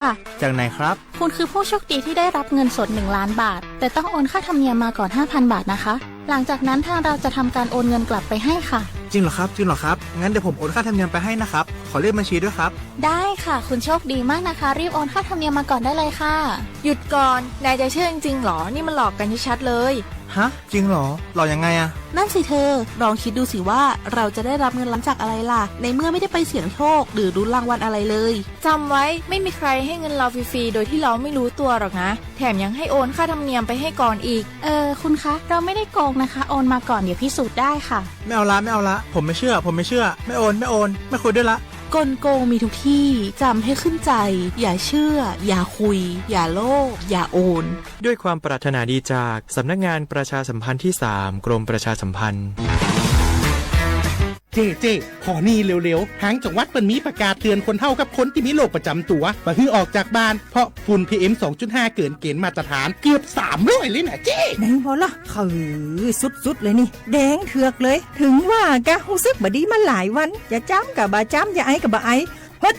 ค่ะ จากไหนครับ คุณคือผู้โชคดีที่ได้รับเงินสดหนึ่งล้านบาท แต่ต้องโอนค่าธรรมเนียมมาก่อนห้าพันบาทนะคะ หลังจากนั้นทางเราจะทำการโอนเงินกลับไปให้ค่ะ จริงเหรอครับ จริงเหรอครับ งั้นเดี๋ยวผมโอนค่าธรรมเนียมไปให้นะครับ ขอเลขบัญชีด้วยครับ ได้ค่ะ คุณโชคดีมากนะคะ รีบโอนค่าธรรมเนียมมาก่อนได้เลยค่ะ หยุดก่อน นายจะเชื่อจริงๆหรอ นี่มันหลอกกันชัดๆเลย ฮะ จริงเหรอ หลอกยังไงอะ นั่นสิเธอ ลองคิดดูสิว่าเราจะได้รับเงินล้านจากอะไรล่ะ ในเมื่อไม่ได้ไปเสี่ยงโชคหรือลุ้นรางวัลอะไรเลย จำไว้ ไม่มีใครให้เงินเราฟรีๆโดยที่เราไม่รู้ตัวหรอกนะ แถมยังให้โอนค่าธรรมเนียมไปให้ก่อนอีก เออ คุณคะ เราไม่ได้โกงนะคะ โอนมาก่อน เดี๋ยวพิสูจน์ได้ค่ะ ไม่เอาละ ไม่เอาละ ผมไม่เชื่อ ผมไม่เชื่อ ไม่โอน ไม่โอน ไม่คุยด้วยละ กลโกงมีทุกที่ จำให้ขึ้นใจ อย่าเชื่อ อย่าคุย อย่าโลภ อย่าโอน ด้วยความปรารถนาดีจากสำนักงานประชาสัมพันธ์ที่สาม กรมประชาสัมพันธ์ เจ้ เจ้ ขอนี่เร็วๆ ทางจังหวัดเปิ้นมีประกาศเตือนคนเฒ่ากับคนตี้มีโรคประจ๋ำตั๋ว บ่าหื้อออกจากบ้าน เพราะฝุ่น พีเอ็ม สองจุดห้า เกินเกณฑ์มาตรฐานเกือบสามร้อยเลยนะเจ้ ไหนบ่ล่ะ เออ สุดๆเลยนี่ แดงเถือกเลย ถึงว่ากะ ฮู้สึกบ่ดีมาหลายวัน จะจามกะบ่าจาม จะไอก็บ่าไอ เฮ้ย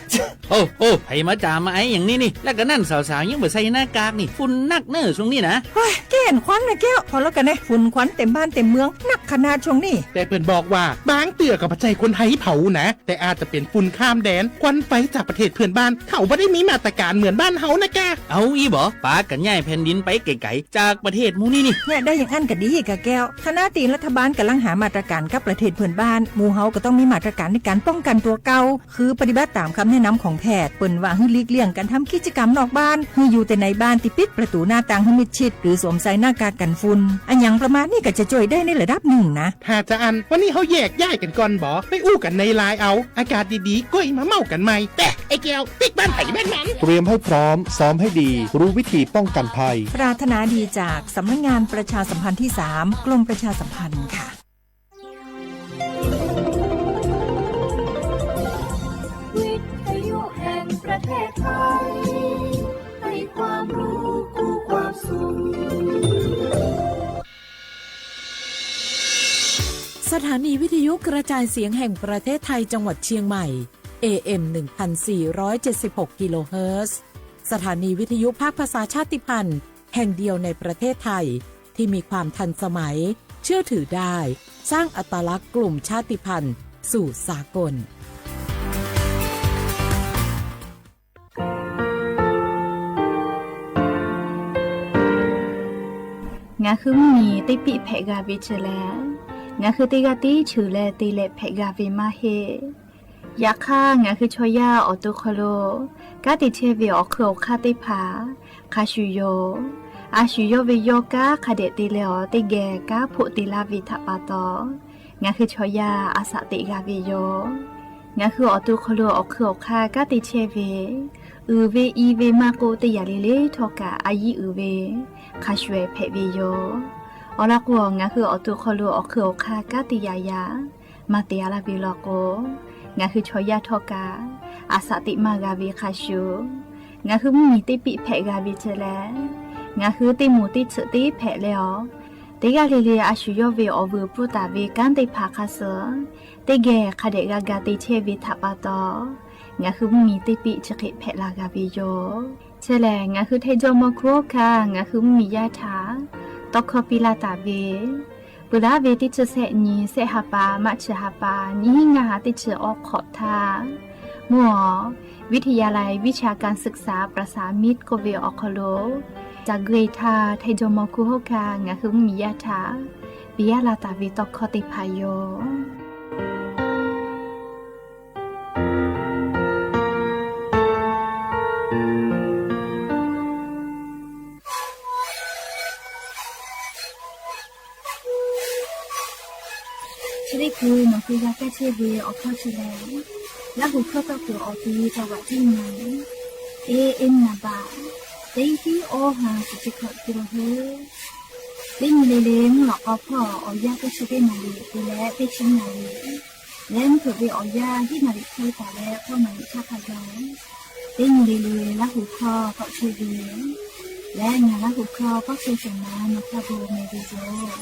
โอ้ โอ้ ใผมาจ๋ามาไออย่างนี้นี่ แล้วก็นั่นสาวๆยังบ่ใส่หน้ากากนี่ ฝุ่นนักเน่อช่วงนี้นะ เฮ้ย แก้นควันนะแก้ว พอแล้วกันนะ ฝุ่นควันเต็มบ้านเต็มเมือง นักขนาดช่วงนี้ แต่เปิ้นบอกว่า บางเตื้อก็บ่ใจ้คนไทยเผานะ แต่อาจจะเป๋นฝุ่นข้ามแดน ควันไฟจากประเทศเพื่อนบ้าน เฒ่าบ่ได้มีมาตรการเหมือนบ้านเฮานะกะ เอาอี้บ่ ปากั๋นย้ายแผ่นดินไปไก๋ๆ จากประเทศหมู่นี้นี่ เนี่ย ได้อย่างอั้นก็ดีกะแก้ว ขณะตี้รัฐบาลก่ำลังหามาตรการกับประเทศเพื่อนบ้าน หมู่เฮาก็ต้องมีมาตรการในการป้องกันตั๋วเก่า คือปฏิบัติตามคำแนะนำของแพทย์ เปิ้นว่าหื้อหลีกเลี่ยงการทำกิจกรรมนอกบ้าน หื้ออยู่แต่ในบ้านตี้ปิดประตู๋หน้าต่างหื้อมิดชิด หรือสวมใส่หน้ากากกันฝุ่น อะหยังประมาณนี้ก็จะจ้วยได้ในระดับหนึ่งนะ ถ้าจะอั้น วันนี้เฮาแยกย้ายกั๋นก่อนบ่ ไปอู้กั๋นในไลน์เอา อากาศดีๆ ก้อยมาเม้ากั๋นใหม่ แต่ไอ้แก้ว ปิ๊กบ้านไผบ้านมัน เตรียมให้พร้อม ซ้อมให้ดี รู้วิธีป้องกันภัย ปรารถนาดีจากสำนักงานประชาสัมพันธ์ที่สาม กรมประชาสัมพันธ์ค่ะ วิทยุแห่งประเทศไทย ให้ความรู้คู่ความสุข สถานีวิทยุกระจายเสียงแห่งประเทศไทยจังหวัดเชียงใหม่ เอเอ็ม หนึ่งพันสี่ร้อยเจ็ดสิบหก กิโลเฮิรตซ์ สถานีวิทยุภาคภาษาชาติพันธุ์แห่งเดียวในประเทศไทย ที่มีความทันสมัย เชื่อถือได้ สร้างอัตลักษณ์กลุ่มชาติพันธุ์สู่สากล Ngaˬ hui mvuhˇmiˬ teˇ piˆ hpehꞈ g'a ve chi lehˬ, ngaˬ hui teˇ g'aˇ tiˉ cheuˬ leh te leh hpehꞈ g'a ve maˇ heˆ. Yaꞈ hk'aˇ, ngaˬ hui chaw yaˇ awˬ to hk'aw lo kanˉ te chehˇ ve awˬ hk'eun awˬ hk'aˇ teˇ hpaˍ hk'a shuˍ yoˬ. A shu yawˇ ve yawˇ kanˉ hk'a dehꞈ te leh awˬ teˇ geh kanˉ hpoˆ te laˇ ve htaꞈ pa taw, ngaˬ hui chaw yaˇ a shaꞈ teꞈ g'a ve yoˬ. Ngaˬ hui awˬ to hk'aw lo awˬ hk'eun awˬ hk'aˇ kanˉ te chehˇ ve, uiˍ ve i ve maˇ k'oˆ, teˇ yanˇ le le htawˇ kaꞈ a yiˉ uiˍ ve hk'a shuˍ hpehꞈ ve yoˬ. Awˬ lawn k'o, ngaˬ hui awˬ to hk'aw lo awˬ hk'eun awˬ hk'aˇ kanˉ te yaꞈ yaꞈ maˇ te a laˇ ve law k'o, ngaˬ hui chaw yaˇ htawˇ kaꞈ a shaꞈ teꞈ maˇ g'a ve hk'a shuˍ, ngaˬ hui mvuhˇmiˬ teˇ piˆ hpehꞈ g'a ve chi lehˬ, ngaˬ hui teˇ moˍ teˇ tsuhꞈ teˇ hpehꞈ leh awˬ, teˇ g'aˇ le le a shu yawˇ ve awˬ vuiˬ pfuhˇ taˍ ve kanˉ teˇ hpaˍ hk'a suh teˇ geh hk'a dehꞈ g'a ga te chehˇ ve htaꞈ pa taw, ngaˬ hui mvuhˇmiˬ teˇ piˆ chi hk'e hpehꞈ la g'a ve yoˬ. Chi lehˬ, ngaˬ hui Htaiˇ jawˇmawˇ hkuˇ hawˉ hkanˇ ngaˬ hui mvuhˇmiˬ yaˇ htaꞈ tawˇ hkawˇ piˇ laˇ taˍ ve, peuˬ laˇ ve teˇ chi sehˆ nyi sehˆ ha pa maˇ chi ha pa nyiˇ hinˉ ngaˇ ha teˇ chi awˬ hk'awꞈ htaˇ, mvuhˇ awˬ วิทยาลัยวิชาการศึกษา ประสามิตร k'oˆ ve awˬ hk'aw lo ca gui htaˇ, Htaiˇ jawˇmawˇ hkuˇ hawˉ hkanˇ ngaˬ hui mvuhˇmiˬ yaˇ htaꞈ piˇ laˇ taˍ ve tawˇ hkawˇ teˇ hpaˍ yoˬ. Chi teˇ hkui nawˬ hui g'a kaˇ chehˇ ve awˬ hkawˇ chi lehˬ, Laˇ huˍ hkawˇ tawˆ kuiˬ awˬ ti จังหวัดเชียงใหม่ เอเอ็ม นับเบอร์ teˇ hiˉ awˇ ha chi chi hkawꞈ hkui lo hui, teˇ nyi le le mvuhˇ lawꞈ k'aw hpawˇ awˬ yanˇ teˇ chi teˇ naˍ riˍ te leh teˇ chi naˍ riˍ leh, mvuhˇ hpeuꞈ ve awˬ yanˇ hiˉ naˍ riˍ hk'e taˍ leh k'awˇ naˍ riˍ htaˇ hk'a gaˬ, teˇ nyi le le Laˇ huˍ hkawˇ tawˆ chehˇ ve lehˬ, ngaˬ Laˇ huˍ hkawˇ pawˆ chehˇ shawˍ ma nawˬ hk'a gu meh ve yoˬ.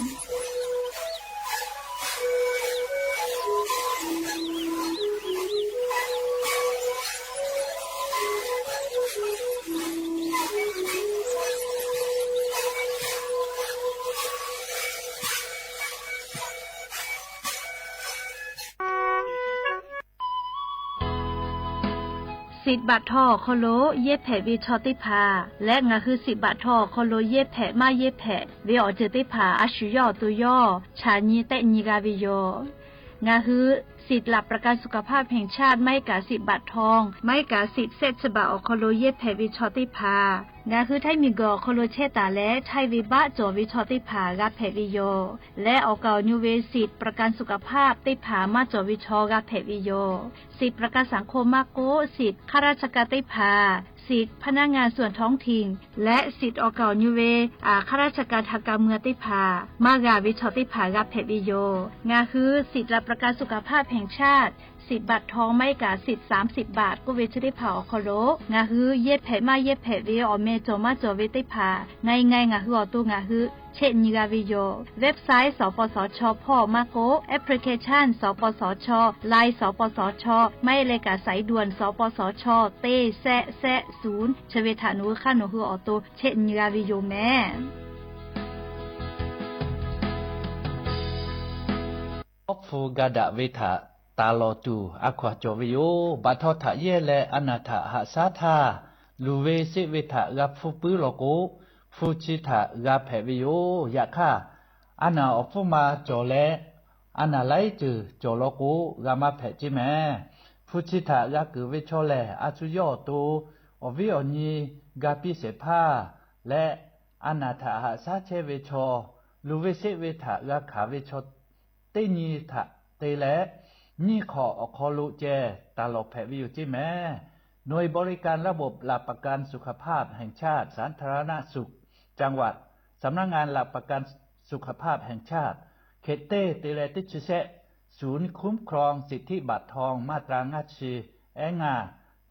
Siꞈ baꞈ htaw awˬ hk'aw lo yehˇ hpehꞈ ve chaw teˇ hpaˍ leh ngaˬ hui siꞈ baꞈ htaw awˬ hk'aw lo yehˇ hpehꞈ maˇ yehˇ hpehꞈ ve awˬ ceuˬ teˇ hpaˍ a shu yawˇ awˬ to yawˇ chaꞈ nyi tehˆ nyi g'a ve yoˬ. Ngaˬ hui สิทธิ์หลักประกันสุขภาพแห่งชาติ maˇ heˆ kaꞈ siꞈ baꞈ htaw maˇ heˆ kaꞈ siꞈ shehˆ chi baꞈ awˬ hk'aw lo yehˇ hpehꞈ ve chaw teˇ hpaˍ ngaˬ hui Htaiˇ miˬguiˬ awˬ hk'aw lo chehˇ taˍ leh Htaiˇ ve baˆ cawˬ ve chaw teˇ hpaˍ g'a hpehꞈ ve yoˬ. Leh awˬ kaˍ awˬ nyu ve siꞈ ประกันสุขภาพ teˇ hpaˍ maˇ cawˬ ve chaw g'a hpehꞈ ve yoˬ. Siꞈ ประกันสังคม maˇ k'oˆ, siꞈ ข้าราชการ teˇ hpaˍ, siꞈ พนักงานส่วนท้องถิ่น leh siꞈ awˬ kaˍ awˬ nyu ve ข้าราชการทางการเมือง teˇ hpaˍ maˇ g'a ve chaw teˇ hpaˍ g'a hpehꞈ ve yoˬ. Ngaˬ hui siꞈ หลักประกันสุขภาพแห่งชาติ siꞈ baꞈ htaw maˇ heˆ kaꞈ siꞈ สามสิบบาท k'oˆ ve chi teˇ hpaˍ awˬ hk'aw lo ngaˬ hui yehˇ hpehꞈ maˇ yehˇ hpehꞈ ve awˬ meh cawˬ maˇ cawˬ ve teˇ hpaˍ ngaˬ nyi ngaˬ hui awˬ to ngaˬ hui chehˇ nyi g'a ve yoˬ. Website สปสช hpawˇ maˇ k'oˆ, application สปสช, Line สปสช maˇ heˆ leh kaꞈ สายด่วน สปสช teˇ shehˆ shehˆ ศูนย์ chi ve htaꞈ nawˬ hui hk'aˇ nawˬ hui awˬ to chehˇ nyi g'a ve yoˬ mehˍ. Awˉ hpu ga daꞈ ve htaꞈ taˍ lawˬ tuˬ a hkaw-anˬ cawˬ ve yoˬ. Baꞈ htaw htaꞈ yehˇ leh a naˬ htaꞈ haꞈ shaˉ htaˇ, luˬ ve sheˆ ve htaꞈ g'a hpfuhˇ puiˉ law k'o, hpu chi htaꞈ g'a hpehꞈ ve yoˬ. Yaꞈ hk'aˇ, a naˬ awˬ hpfuhˇ ma cawˬ leh a naˬ laiˉ ceuˬ cawˬ law k'o, g'a maˇ hpehꞈ ceˇ mehˍ. Hpu chi htaꞈ g'a keunˍ ve chaw lehˬ, a shu yawˇ awˬ to awˬ viˉ awˬ nyi ga piˇ shehˍ hpaˇ leh a naˬ htaꞈ haꞈ shaˉ chehˇ ve chaw, luˬ ve sheˆ ve htaꞈ g'a hkanˍ ve chaw teˇ nyi htaꞈ te leh, nyiˇ hk'awꞈ awˬ hk'aw lo ceh taˍ lawˬ hpehꞈ ve yoˬ ceˇ mehˍ. หน่วยบริการระบบหลักประกันสุขภาพแห่งชาติ สาธารณสุขจังหวัด สำนักงานหลักประกันสุขภาพแห่งชาติ เขต teˇ te leh teˇ chi shehˆ ศูนย์คุ้มครองสิทธิบัตรทองมาตรา ngaˇ chi ehˉ ngaˇ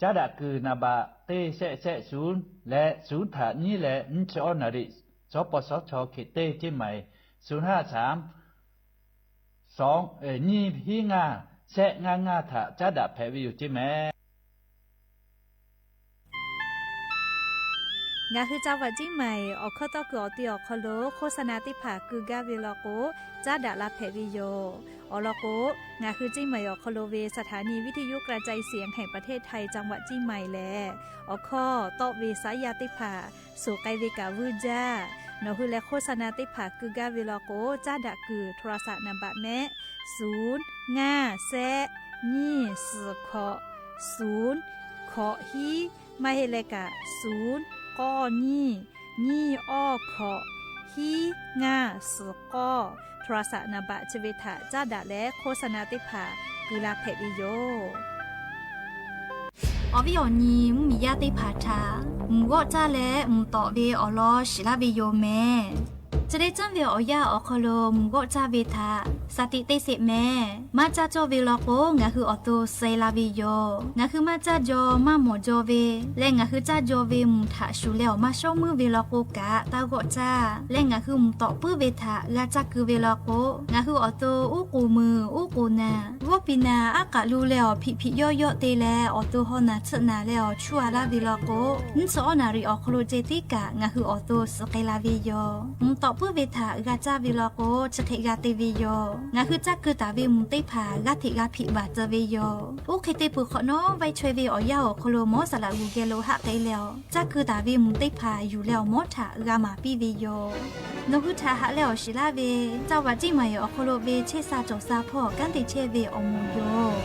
จ้าดะ kuiˬ naˍ baꞈ teˇ shehˆ shehˆ ศูนย์ leh ศูนย์ htaꞈ nyiˉ leh nyiˇ chi awˇ naˍ riˍ สปสช เขต teˇ เชียงใหม่ ศูนย์ ห้า สาม nyiˇ hiˉ ngaˇ shehˆ ngaˇ ngaˇ htaꞈ caˉ daꞈ hpehꞈ ve yoˬ ceˇ mehˍ. Ngaˬ hui จังหวัดเชียงใหม่ awˬ hkawˇ tawˇ kuiˬ awˬ ti awˬ hk'aw lo โฆษณา teˇ hpaˍ keu gaˇ ve law k'o, caˉ daꞈ la hpehꞈ ve yoˬ. Awˬ lawn k'o, ngaˬ hui เชียงใหม่ awˬ hk'aw lo ve สถานีวิทยุกระจายเสียงแห่งประเทศไทย จังหวัดเชียงใหม่ lehˬ, awˬ hkawˇ tawˆ ve saˉ yaˇ teˇ hpaˍ suhˍ k'ai ve kaꞈ vuiˇ jaˇ. Nawˬ hui leh โฆษณา teˇ hpaˍ keu gaˇ ve law k'o, caˉ daꞈ kuiˬ โทรศัพท์ naˍ baꞈ mehˆ ศูนย์ ngaˇ แซะ nyiˇ suhˍ hkawꞈ ศูนย์ hkawꞈ hiˉ, maˇ heˆ leh kaꞈ ศูนย์ k'awˇ nyiˇ, nyiˇ awˇ hkawꞈ, hiˉ ngaˇ suhˍ k'awˇ, โทรศัพท์ naˍ baꞈ chi ve htaꞈ caˉ daꞈ leh โฆษณา teˇ hpaˍ keu la hpehꞈ ve yoˬ. Awˬ viˉ awˬ nyi mvuhˇmiˬ yaˇ teˇ hpaˍ htaꞈ mvuhˇ g'awˆ caˇ leh mvuhˇ tawꞈ ve awˬ lawn shiˍ laˇ ve yoˬ mehˍ. Chi teˇ ceuˬ ve awˬ yanˇ awˬ hk'aw lo mvuhˇ g'awˆ caˇ ve htaꞈ สติ teˇ sheˍ mehˍ. Maˇ caˇ cawˇ ve law k'o, ngaˬ hui awˬ to suh la ve yoˬ. Ngaˬ hui maˇ caˇ jaw maˇ mawˬ jaw ve leh ngaˬ hui caˇ jaw ve mvuhˇ htaꞈ shuˍ leh awˬ maˇ shawˉ meuˇ ve law k'o kaꞈ, taˇ g'awˆ caˇ leh ngaˬ hui mvuhˇ tawꞈ puiˉ ve htaꞈ g'a caˇ keu ve law k'o, ngaˬ hui awˬ to uˉ k'oˍ meuˍ uˉ k'oˍ naˍ, g'awˇ piˍ naˍ aˉ k'aꞈ lu leh awˬ hpiꞈ hpiꞈ yawˇ yawˆ te leh awˬ to haw naˍ tsuhˆ naˍ leh awˬ chuˇ a laˇ ve law k'o, nyiˇ chi awˇ naˍ riˍ awˬ hk'aw lo ceh tiˉ kaꞈ ngaˬ hui awˬ to suh k'ai la ve yoˬ. Mvuhˇ tawꞈ puiˉ ve htaꞈ g'a caˇ ve law k'o, chi hk'e g'a te ve yoˬ. Ngaˬ hui caˇ keu taˍ ve mvuhˇ teˇ hpaˍ g'aˇ hteꞈ g'a hpiꞈ baˬ tcuh ve yoˬ. Oˇ hk'e te peuˬ hk'awꞈ nawˉ, vaiˇ chaweh ve awˬ yanˇ awˬ hk'aw lo mawˉ saˍ laꞈ g'uˬ geh lo haˆ k'ai leh, caˇ keu taˍ ve mvuhˇ teˇ hpaˍ yuˬ leh awˬ mawˉ htaꞈ g'a maˍ piˇ ve yoˬ. Nawˬ hui htaꞈ haꞈ leh awˬ shiˍ laˇ ve, จังหวัดเชียงใหม่ awˬ hk'aw lo ve chehˇ sha cawˬ sha hpawˇ kanˉ te chehˇ ve awˬ moˍ yoˬ.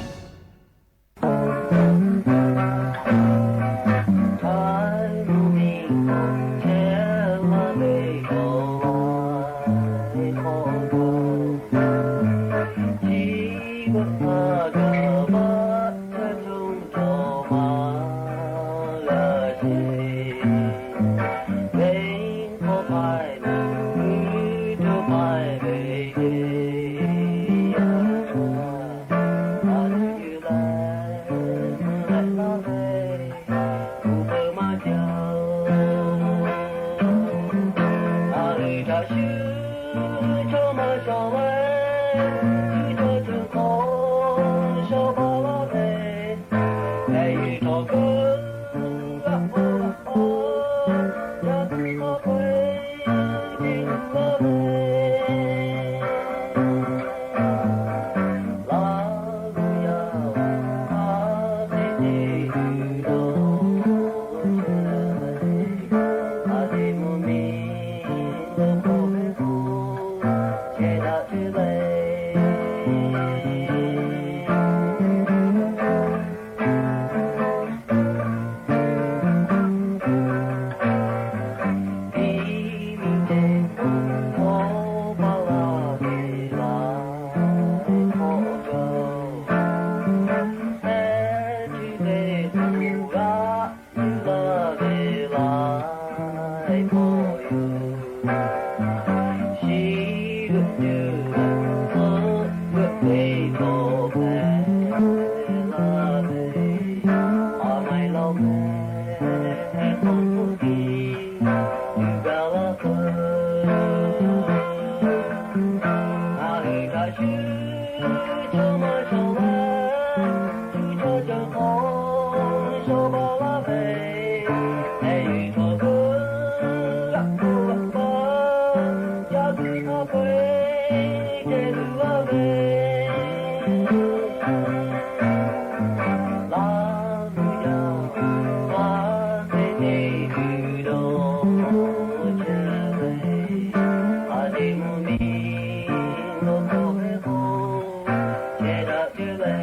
Shiˍ g'euꞈ tuˬ g'euꞈ hk'aw g'euꞈ ve k'awꞈ hpehꞈ la ve, a maiˍ lawˬ mehˍ k'awꞈ hk'oˆ piˇ tuˬ gaˬ la peuˬ. Ngaˬ hui hk'a shuˍ chaw maˇ shawˍ laˇ, shu chaw cawˬ hk'awꞈ shawˍ baˬ laˇ ve, heh yuˬ hk'awꞈ kuiˬ g'aꞈ k'oˆ g'aꞈ paˍ, ca kuiˬ hk'a peu-eˬ kehˬ luˬ laˇ ve, laˇ tuˬ yaˇ maˇ te te tuˬ dawˇ chehˇ ve, a te mvuhˇ miˬ lo k'oˆ ve k'o, chehˇ daꞈ tuˬ le.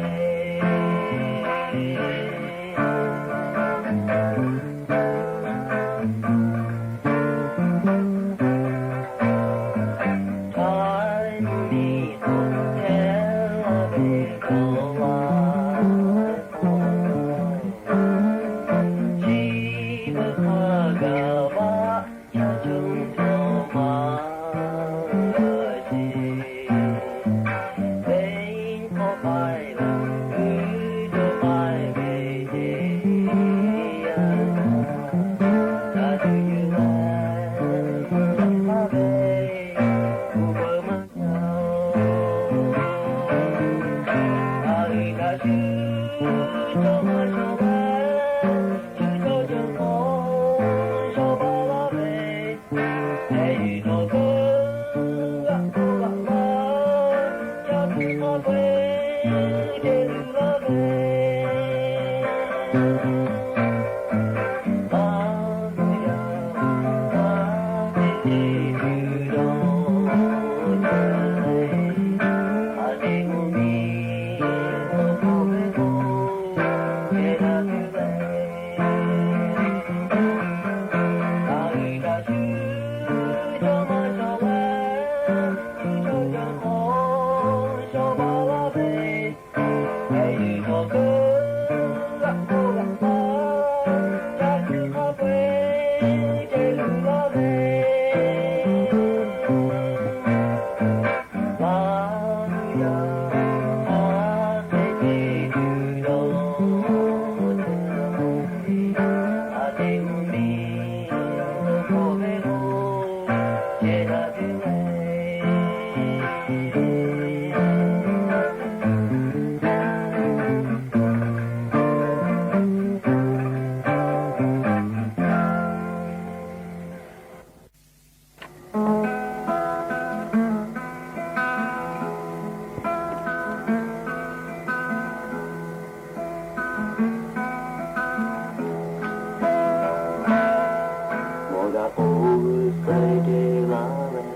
Mawˬ g'a k'oˆ ve suh te laˇ leh,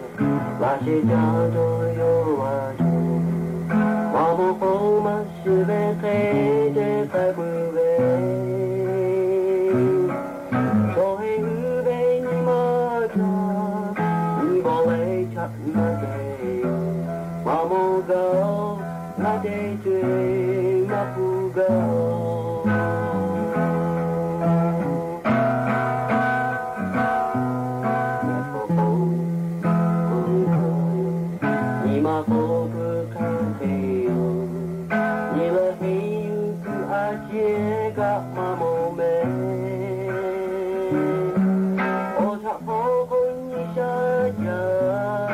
laꞈ sheh caˇ dawˇ yawˇ a tuˬ, maˇ mawˬ k'o maˇ shiˍ ve hk'e te k'ai peuˬ ve, chaw heˆ g'uˇ ve nyi ma htaꞈ nyi bawˬ leh chaꞈ naˇ te yoˬ. Maˇ mawˬ gaˬ-oˬ, naˇ te co-e maˇ hpu gaˬ-oˬ. Nyi ma k'oˆ peuˬ hk'a hk'e yoˬ. Nyi leh henˇ yuˬ kuiˬ a ciˉ kaꞈ maˇ mawˬ mehˍ. Awˬ htaꞈ hpaw k'o nyi shaˉ jaˇ,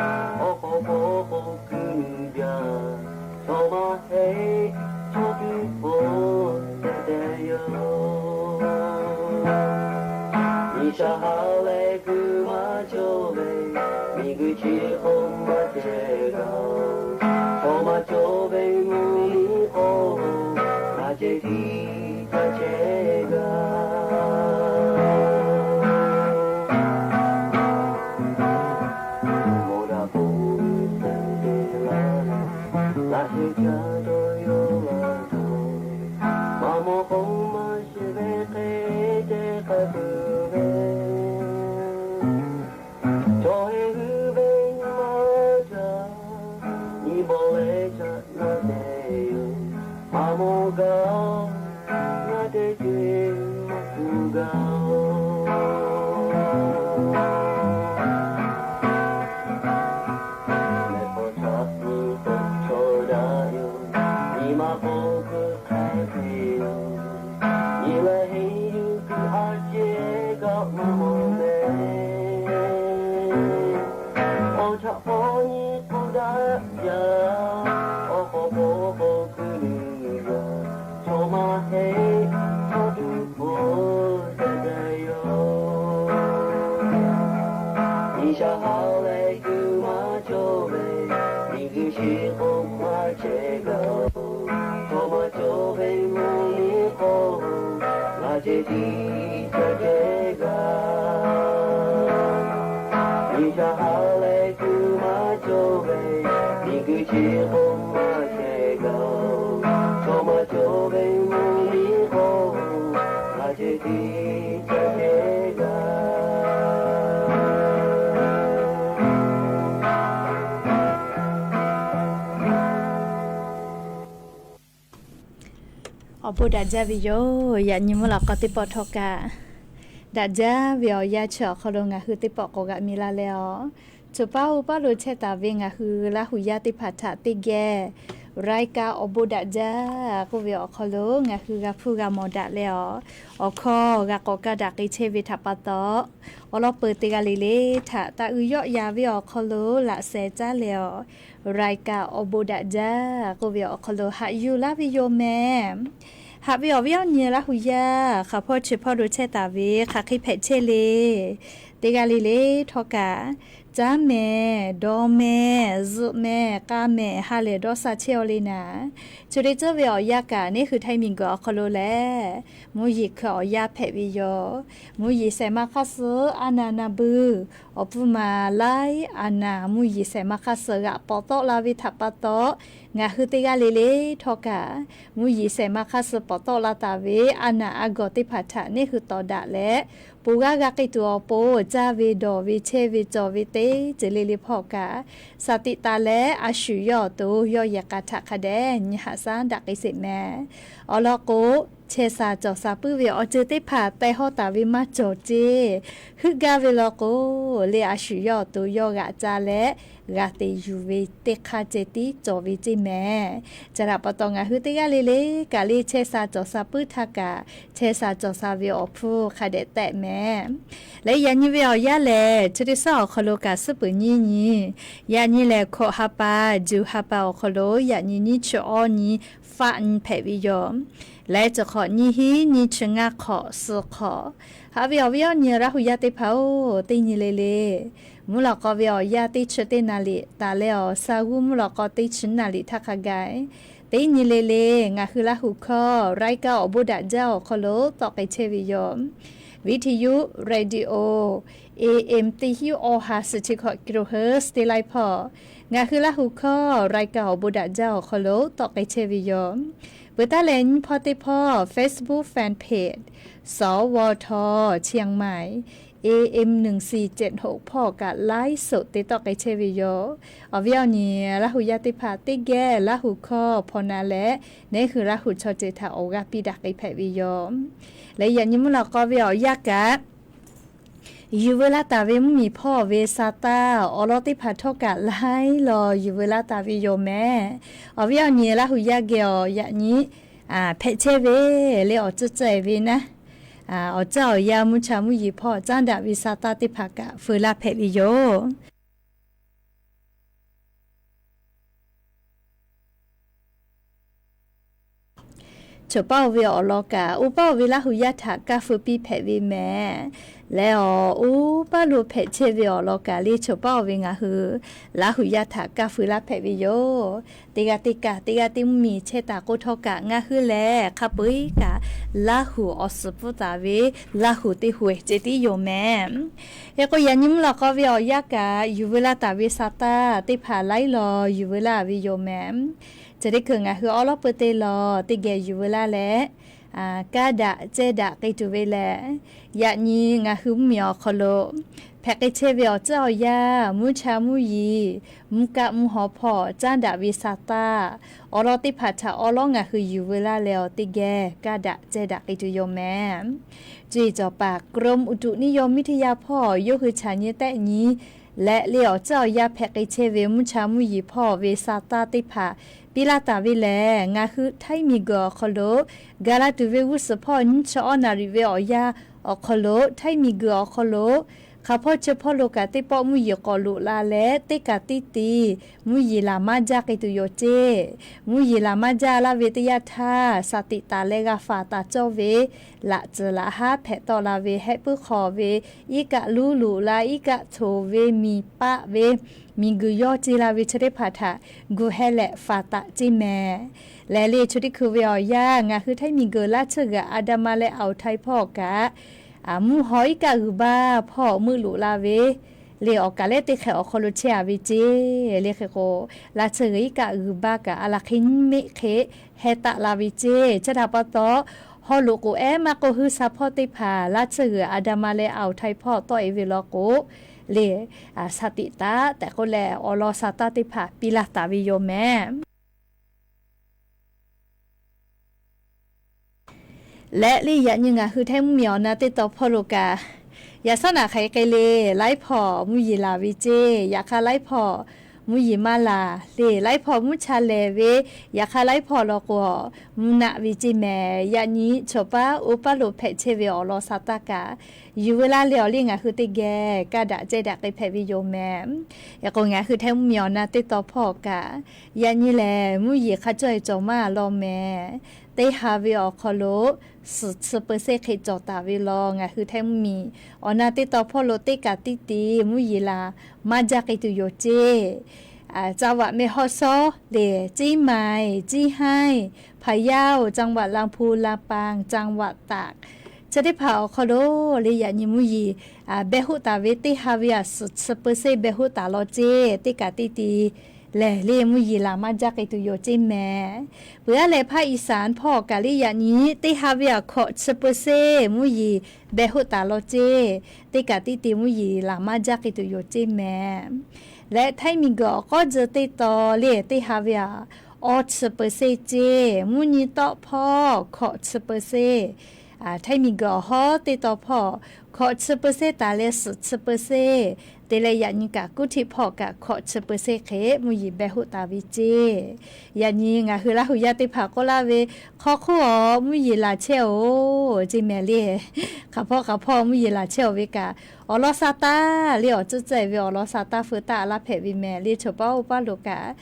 awˬ hk'aw hpaw k'o kuiˬ jaˇ. Chaw maˇ heˆ, chaw kuiˬ hpaw te te yoˬ. G'uiˬsha ha leh kuiˬ maˇ cawˬ ve, miˬguiˬ chi hk'oˆ maˇ ceh gaˬ-oˬ. Chaw maˇ cawˬ ve mvuhˇ miˬ hk'oˆ, maˇ ceh tiˉ taˇ ceh gaˬ. Mawˬ daꞈ k'oˆ ve suh te laˇ leh, laꞈ sheh caˇ dawˇ yawˇ a tuˬ, maˇ mawˬ k'o maˇ shiˍ ve hk'e te k'ai peuˬ ve, chaw heˆ g'uˇ ve nyi ma htaꞈ nyi bawˬ leh chaꞈ naˇ te Shaˍ ha leh kuiˬ maˇ cawˬ ve, miˬguiˬ chi k'o maˇ chehˇ gaˇ-oˬ. Chaw maˇ cawˬ ve mvuhˇ miˬ k'o, ngaˬ ceh tiˉ ca chehˇ gaˇ. Miˬ shaˍ ha leh kuiˬ maˇ cawˬ ve, miˬguiˬ chi k'o maˇ chehˇ gaˇ-oˬ. Chaw maˇ cawˬ ve mvuhˇ miˬ k'o, ngaˬ ceh tiˉ ca chehˇ gaˇ. Awˬ bon daꞈ jaˇ ve yoˬ. Yaꞈ nyi mvuhˇ lawꞈ k'aw teˇ pawˆ htawˇ kaꞈ, daꞈ jaˇ ve awˬ yanˇ chi awˬ hk'aw lo ngaˬ hui teˇ pawˆ k'awꞈ g'aꞈ mi la leh awˬ, choˬ paˉ oˇ paˉ lo chehˇ taˍ ve ngaˬ hui Laˇ huˍ yaˇ teˇ hpaˍ htaꞈ teˇ geh raiˍ kaꞈ awˬ bon daꞈ jaˇ k'oˆ ve awˬ hk'aw lo ngaˬ hui g'a hpuˇ g'a mawˬ daꞈ leh awˬ, awˬ hkawˇ g'a k'awꞈ kaˇ daꞈ k'ai chehˇ ve htaꞈ pa taw, awˬ lawn peuˬ teˇ g'aˇ le le htaꞈ taˇ uiˍ yawˆ yan ve awˬ hk'aw lo laꞈ sheh caˉ leh awˬ, raiˍ kaꞈ awˬ bon daꞈ jaˇ k'oˆ ve awˬ hk'aw lo haꞈ yuˬ laˇ ve yoˬ mehˍ. Haꞈ ve awˬ viˉ awˬ nyi Laˇ huˍ yaˇ hk'aˬ hpawˇ chi hpawˇ lo chehˇ taˍ ve hk'aˬ hk'e hpehꞈ chehˇ le. Teˇ g'aˇ le le htawˇ kaꞈ, caˉ mehˍ, dawˇ mehˍ, zuhꞈ mehˍ, k'a mehˍ, ha lehˬ dawˇ sha chehˇ-aw le naˍ. Chi te tcuhˉ ve awˬ yanˇ kaꞈ neˇ hui Htaiˇ miˬguiˬ awˬ hk'aw lo lehˬ, mvuhˇ yeˬ hkui awˬ yanˇ hpehꞈ ve yoˬ. Mvuhˇ yeˬ shehˍ ma hk'aˇ suh a naˍ naˍ buiˬ awˬ pfuhˇ ma laiˉ a naˍ mvuhˇ yeˬ shehˍ ma hk'aˇ suh g'aꞈ pawˍ tawˆ la ve htaꞈ pa taw, ngaˬ hui teˇ g'aˇ le le htawˇ kaꞈ mvuhˇ yeˬ shehˍ ma hk'aˇ suh pawˍ tawˆ la taˍ ve a naˍ a gawˬ teˇ hpaˍ htaꞈ neˇ hui tawˍ daꞈ leh, poˬ g'aˇ g'a k'ai tuˬ awˬ pon caˇ ve dawˬ ve chehˇ ve cawˬ ve teˇ ceuˬ le le hpawˇ kaꞈ, shaˍ tiꞈ taˍ leh a shuˍ yawˇ awˬ to yawˇ yehˬ k'a htaꞈ hk'a dehꞈ nyi haꞈ shaˉ daꞈ k'ai sheˍ mehˍ. Awˬ lawn k'o, chehˇ sha cawˬ sha puiˉ ve awˬ ceuˬ teˇ hpaˍ teh hawˇ taˍ ve maˇ cawˬ ceˇ. Heuˆ gaˇ ve law k'o, le a shuˍ yawˇ awˬ to yawˇ g'aꞈ ca leh g'a te yuˬ ve teˇ hk'aˇ ceh tiˉ cawˬ ve ceˇ mehˍ. Chi htaꞈ pa taw ngaˬ hui teˇ g'aˇ le le kaꞈ le chehˇ sha cawˬ sha puiˉ htaˇ kaꞈ, chehˇ sha cawˬ sha ve awˬ hpfuhˇ hk'a dehꞈ tehꞈ mehˍ. Leh yaꞈ nyi ve awˬ yanˇ lehˬ, chi teˇ suhˉ awˬ hk'aw lo kaꞈ suhˉ peuˬ nyiˇ nyi, yaꞈ nyi lehˬ hkawꞈ ha pa, juˬ ha pa awˬ hk'aw lo yaꞈ nyi nyiˇ chi awˇ nyi faˆ nyi hpehꞈ ve yoˬ. Leh chi hk'awꞈ nyiˇ hinˉ nyiˇ chi ngaˇ hk'awꞈ suh hk'awꞈ. Haꞈ ve awˬ viˉ awˬ nyi Laˇ huˍ yaˇ teˇ hpaˍ-oˬ, teˇ nyi le le mvuhˇ lawꞈ k'aw ve awˬ yanˇ teˇ chi teˇ naˍ liꞈ taˍ leh awˬ, sha g'uˇ mvuhˇ lawꞈ k'aw teˇ chi naˍ liꞈ htaˇ hk'a gaˬ, teˇ nyi le le ngaˬ hui Laˇ huˍ hkawˇ raiˍ kaꞈ awˬ bon daꞈ jaˇ awˬ hk'aw lo tawˆ k'ai chehˇ ve yoˬ. Viˇ hti yuˇ radio, A M teˇ hinˉ awˇ ha suhˍ chi hkawꞈ kilohertz teˇ laiˉ hpawˇ, ngaˬ hui Laˇ huˍ hkawˇ raiˍ kaꞈ awˬ bon daꞈ jaˇ awˬ hk'aw lo tawˆ k'ai chehˇ ve yoˬ. Peuˬ taˉ leh nyiˇ hpawˇ teˇ hpawˇ Facebook fan page สวท เชียงใหม่ A M หนึ่งสี่เจ็ดหก hpawˇ kaꞈ ไลฟ์สด te tawˆ k'ai chehˇ ve yoˬ. Awˬ viˉ awˬ nyi Laˇ huˍ yaˇ teˇ hpaˍ teˇ geh Laˇ huˍ hkawˇ hpaw na leh, neˇ hui Laˇ huˍ chaw ceuˬ htaꞈ awˬ g'aˇ piˇ daꞈ k'ai hpehꞈ ve yoˬ. Leh yaꞈ nyi mvuhˇ lawꞈ k'aw ve awˬ yanˇ kaꞈ, yuˬ veu laˇ taˍ ve mvuhˇmiˬ hpawˇ ve sa taˇ awˬ lawn teˇ hpaˍ htawˇ kaꞈ laiˉ law yuˬ veu laˇ taˍ ve yoˬ mehˍ. Awˬ viˉ awˬ nyi Laˇ huˍ yaˇ geh awˬ yaꞈ nyi hpehꞈ chehˇ ve le awˬ tcuhˇ ceh ve naˉ, awˬ tcuhˇ awˬ yanˇ mvuhˇ cha mvuhˇ yeˬ hpawˇ caˉ daꞈ ve sa taˇ teˇ hpaˍ kaꞈ feu laˇ hpehꞈ ve yoˬ. Choˬ paˉ-oˬ ve awˬ lawn kaꞈ, oˇ paˉ-oˬ ve Laˇ huˍ yaˇ htaꞈ kaˇ feu piˇ hpehꞈ ve mehˍ. Leh awˬ, oˇ paˉ lo hpehꞈ chehˇ ve awˬ lawn kaꞈ le, choˬ paˉ-oˬ ve ngaˬ hui Laˇ huˍ yaˇ htaꞈ kaˇ feu laˇ hpehꞈ ve yoˬ. Teˇ g'aˇ teˇ kaꞈ, teˇ g'aˇ teˇ mvuhˇmiˬ chehˇ taˍ k'o htawˇ kaꞈ, ngaˬ hui lehˬ hk'a peu-eˬ kaꞈ Laˇ huˍ awˬ suhˍ pfuhˇ taˍ ve Laˇ huˍ teˇ hui ceh tiˉ yoˬ mehˍ. Hk'e k'o, yaꞈ nyi mvuhˇ lawꞈ k'aw ve awˬ yanˇ kaꞈ, yuˬ veu laˇ taˍ ve sa taˇ teˇ hpaˍ laiˉ law yuˬ veu laˇ ve yoˬ mehˍ. Chi teˇ hkui ngaˬ hui awˉ lawˉ peu te lawˬ teˇ geh yuˬ veu laˇ leh, kaˇ daꞈ cehˇ daꞈ k'ai tuˬ ve lehˬ, yaꞈ nyi ngaˬ hui mvuhˇmiˬ awˬ hk'aw lo hpehꞈ k'ai chehˇ ve awˬ tcuhˉ awˬ yanˇ, mvuhˇ cha mvuhˇ yeˬ, mvuhˇ kaˆ mvuhˇ haw hpawˇ caˉ daꞈ ve sa taˇ awˬ lawn teˇ hpaˍ htaꞈ awˉ lawˉ ngaˬ hui yuˬ veu laˇ leh awˬ teˇ geh kaˇ daꞈ cehˇ daꞈ k'ai tuˬ yoˬ mehˍ. Cuˇ yiˍ cawˬ paˍ กรมอุตุนิยมวิทยา hpawˇ yawˇ hui chaꞈ nyi tehˆ nyi leh le awˬ tcuhˉ awˬ yanˇ hpehꞈ k'ai chehˇ ve mvuhˇ cha mvuhˇ yeˬ hpawˇ ve sa taˇ teˇ hpaˍ piˇ laˇ taˍ ve lehˬ, ngaˬ hui Htaiˇ miˬguiˬ awˬ hk'aw lo gaˬ la tuˬ ve g'uˇ suhˍ hpawˇ nyiˇ chi awˇ naˍ riˍ ve awˬ yanˇ awˬ hk'aw lo Htaiˇ miˬguiˬ awˬ hk'aw lo Hk'aˬ hpawˇ chi hpawˇ lo kaꞈ teˇ pawˆ mvuhˇ yeˬ k'awꞈ loꞈ la leh, teˇ kaꞈ tiˇ tiˍ mvuhˇ yeˬ laˬ maˇ jaˇ k'ai tuˬ yoˬ ceˇ. Mvuhˇ yeˬ laˬ maˇ jaˇ laˇ ve teˇ yanˇ htaˇ, Saˍtiꞈ taˍ leh g'a faˍ taˍ cawˇ ve laꞈ tcuhˍ laꞈ haˉ hpehꞈ tawˆ la ve hehˆ puiˉ hk'aw ve, iˉ kaˆ luˉ loꞈ la, iˉ kaˆ htoꞈ ve, miˬ paˆ ve, miˬguiˬ yawˇ ce la ve chi teˇ hpaˍ htaꞈ gu heh leh faˍ taˍ ceˇ mehˍ. Lehˬ le, chi teˇ hkui ve awˬ yanˇ ngaˬ hui Htaiˇ miˬguiˬ laˇ tsuhˇ g'uiˬ Adama leh Aoˬ Htaiˍ hpawˇ kaꞈ, mvuhˇ haw iˉ kaˆ g'uiˬ baˇ hpawˇ meuˆ loꞈ la ve le, awˬ kaˍ lehˉ teˇ hk'ehꞈ awˬ hk'aw lo chehˇ a ve ceˇ. Le hk'e k'o, laˇ tsuhˇ g'uiˬ iˉ kaˆ g'uiˬ baˇ kaꞈ a laˬ hk'e nyiˇ meˆ hk'e heh taˆ la ve ceˇ. Chi htaꞈ pa taw, haw loꞈ k'oˍ ehˉ maˇ k'oˆ, huiˉ sha hpawˇ teˇ hpaˍ laˇ tsuhˇ g'uiˬ Adama leh Aoˬ Htaiˍ hpawˇ tawˆ e ve law k'o, le, Saˍtiꞈ taˍ tehꞈ k'oˆ leh awˬ lawn sa taˇ teˇ hpaˍ piˇ laˇ taˍ ve yoˬ mehˍ. Leh le, yaꞈ nyi ngaˬ hui Htaiˇ mvuhˇmiˬ awˬ na teˇ tawn hpawˇ lo kaꞈ, yaꞈ shawˉ naꞈ hk'aˬ hk'e le, laiˉ hpawˇ mvuhˇ yeˬ laˬ ve ceˇ. Yaꞈ hk'aˇ laiˉ hpawˇ mvuhˇ yeˬ maˇ laˬ le, laiˉ hpawˇ mvuhˇ cha lehˬ ve, yaꞈ hk'aˇ laiˉ hpawˇ law k'o, mvuhˇ naˆ ve ceˇ mehˍ. Yaꞈ nyi chaw paˉ oˇ paˉ lo hpehꞈ chehˇ ve awˬ lawn sa taˇ kaꞈ, yuˬ veu laˇ leh awˬ le ngaˬ hui teˇ geh kaˇ daꞈ cehˇ daꞈ k'ai hpehꞈ ve yoˬ mehˍ. Hk'e k'o, ngaˬ hui Htaiˇ mvuhˇmiˬ awˬ na teˇ tawn hpawˇ kaꞈ, yaꞈ nyi lehˬ mvuhˇ yeˬ hk'a cawˇ e cawˬ maˇ law mehˍ. Teˇ ha ve awˬ hk'aw lo suhˍ chi เปอร์เซ็นต์ hk'e cawˬ taˍ ve law, ngaˬ hui Htaiˇ mvuhˇmiˬ awˬ na teˇ tawn hpawˇ lo teˇ kaꞈ tiˇ tiˍ mvuhˇ yeˬ laˬ maˇ jaˇ k'ai tuˬ yoˬ ceˇ. จังหวัดแม่ฮ่องสอน le, เชียงใหม่ เชียงราย พะเยา จังหวัดลำพูน ลำปาง จังหวัดตาก chi teˇ hpaˍ awˬ hk'aw lo le, yaꞈ nyi mvuhˇ yeˬ beh hoˆ taˍ ve teˇ ha ve a suhˍ chi เปอร์เซ็นต์ beh hoˆ taˍ law ceˇ. Teˇ kaꞈ tiˇ tiˍ lehˬ le, mvuhˇ yeˬ laˬ maˇ jaˇ k'ai tuˬ yoˬ ceˇ mehˍ. Peuˬ aˉ leh ภาคอีสาน hpawˇ kaꞈ le, yaꞈ nyi teˇ ha ve a hkawꞈ chi เปอร์เซ็นต์ mvuhˇ yeˬ beh hoˆ taˍ law ceˇ. Teˇ kaꞈ tiˇ tiˍ mvuhˇ yeˬ laˬ maˇ jaˇ k'ai tuˬ yoˬ ceˇ mehˍ. Leh Htaiˇ miˬguiˬ awˬ k'awˉ tcuh teˇ tawn le, teˇ ha ve a awˇ chi เปอร์เซ็นต์ ceˇ. Mvuhˇ nyi tawˆ hpawˇ hkawꞈ chi เปอร์เซ็นต์, Htaiˇ miˬguiˬ awˬ hawˉ teˇ tawn hpawˇ hkawꞈ chi เปอร์เซ็นต์ taˍ leh suhˍ chi เปอร์เซ็นต์, te leh yaꞈ nyi kaꞈ กรุงเทพ hpawˇ kaꞈ hkawꞈ chi เปอร์เซ็นต์ hk'e mvuhˇ yeˬ beh hoˆ taˍ ve ceˇ. Yaꞈ nyi ngaˬ hui Laˇ hu yaˇ teˇ hpaˍ k'oˆ laˇ ve, hk'aw hk'oˆ awˬ mvuhˇ yeˬ laˬ chehˇ oˬ ceˇ mehˍ le. Hk'aˬ hpawˇ hk'aˬ hpawˇ mvuhˇ yeˬ laˬ chehˇ oˬ ve kaꞈ, awˬ lawn sa taˇ le, awˬ tcuhˉ tcuhˉ e ve awˬ lawn sa taˇ feu taˇ a laˇ hpehꞈ ve mehˍ le. Chaw paˉ oˇ paˉ lo kaꞈ,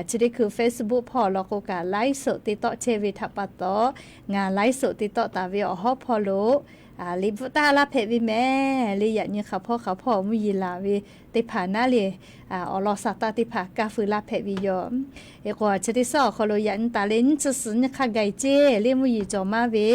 chi teˇ hkui Facebook hpawˇ law k'o kaꞈ ไลฟ์สด te tawˆ chehˇ ve htaꞈ pa taw, ngaˬ ไลฟ์สด te tawˆ taˍ ve awˬ hawˉ hpawˇ lo liꞈ bvuhꞈ taˇ a laˇ hpehꞈ ve mehˍ le. Yaꞈ nyi hk'aˬ hpawˇ hk'aˬ hpawˇ mvuhˇ yeˬ laˬ ve teˇ hpaˍ naˉ le, awˬ lawn sa taˇ teˇ hpaˍ kaˇ feu laˇ hpehꞈ ve yoˬ. Hk'e k'o, chi teˇ suhˉ awˬ hk'aw lo yaꞈ nyi taˍ leh nyiˇ chi suhˍ nyiˇ hk'a gaˬ ceˇ le, mvuhˇ yeˬ cawˬ maˇ ve,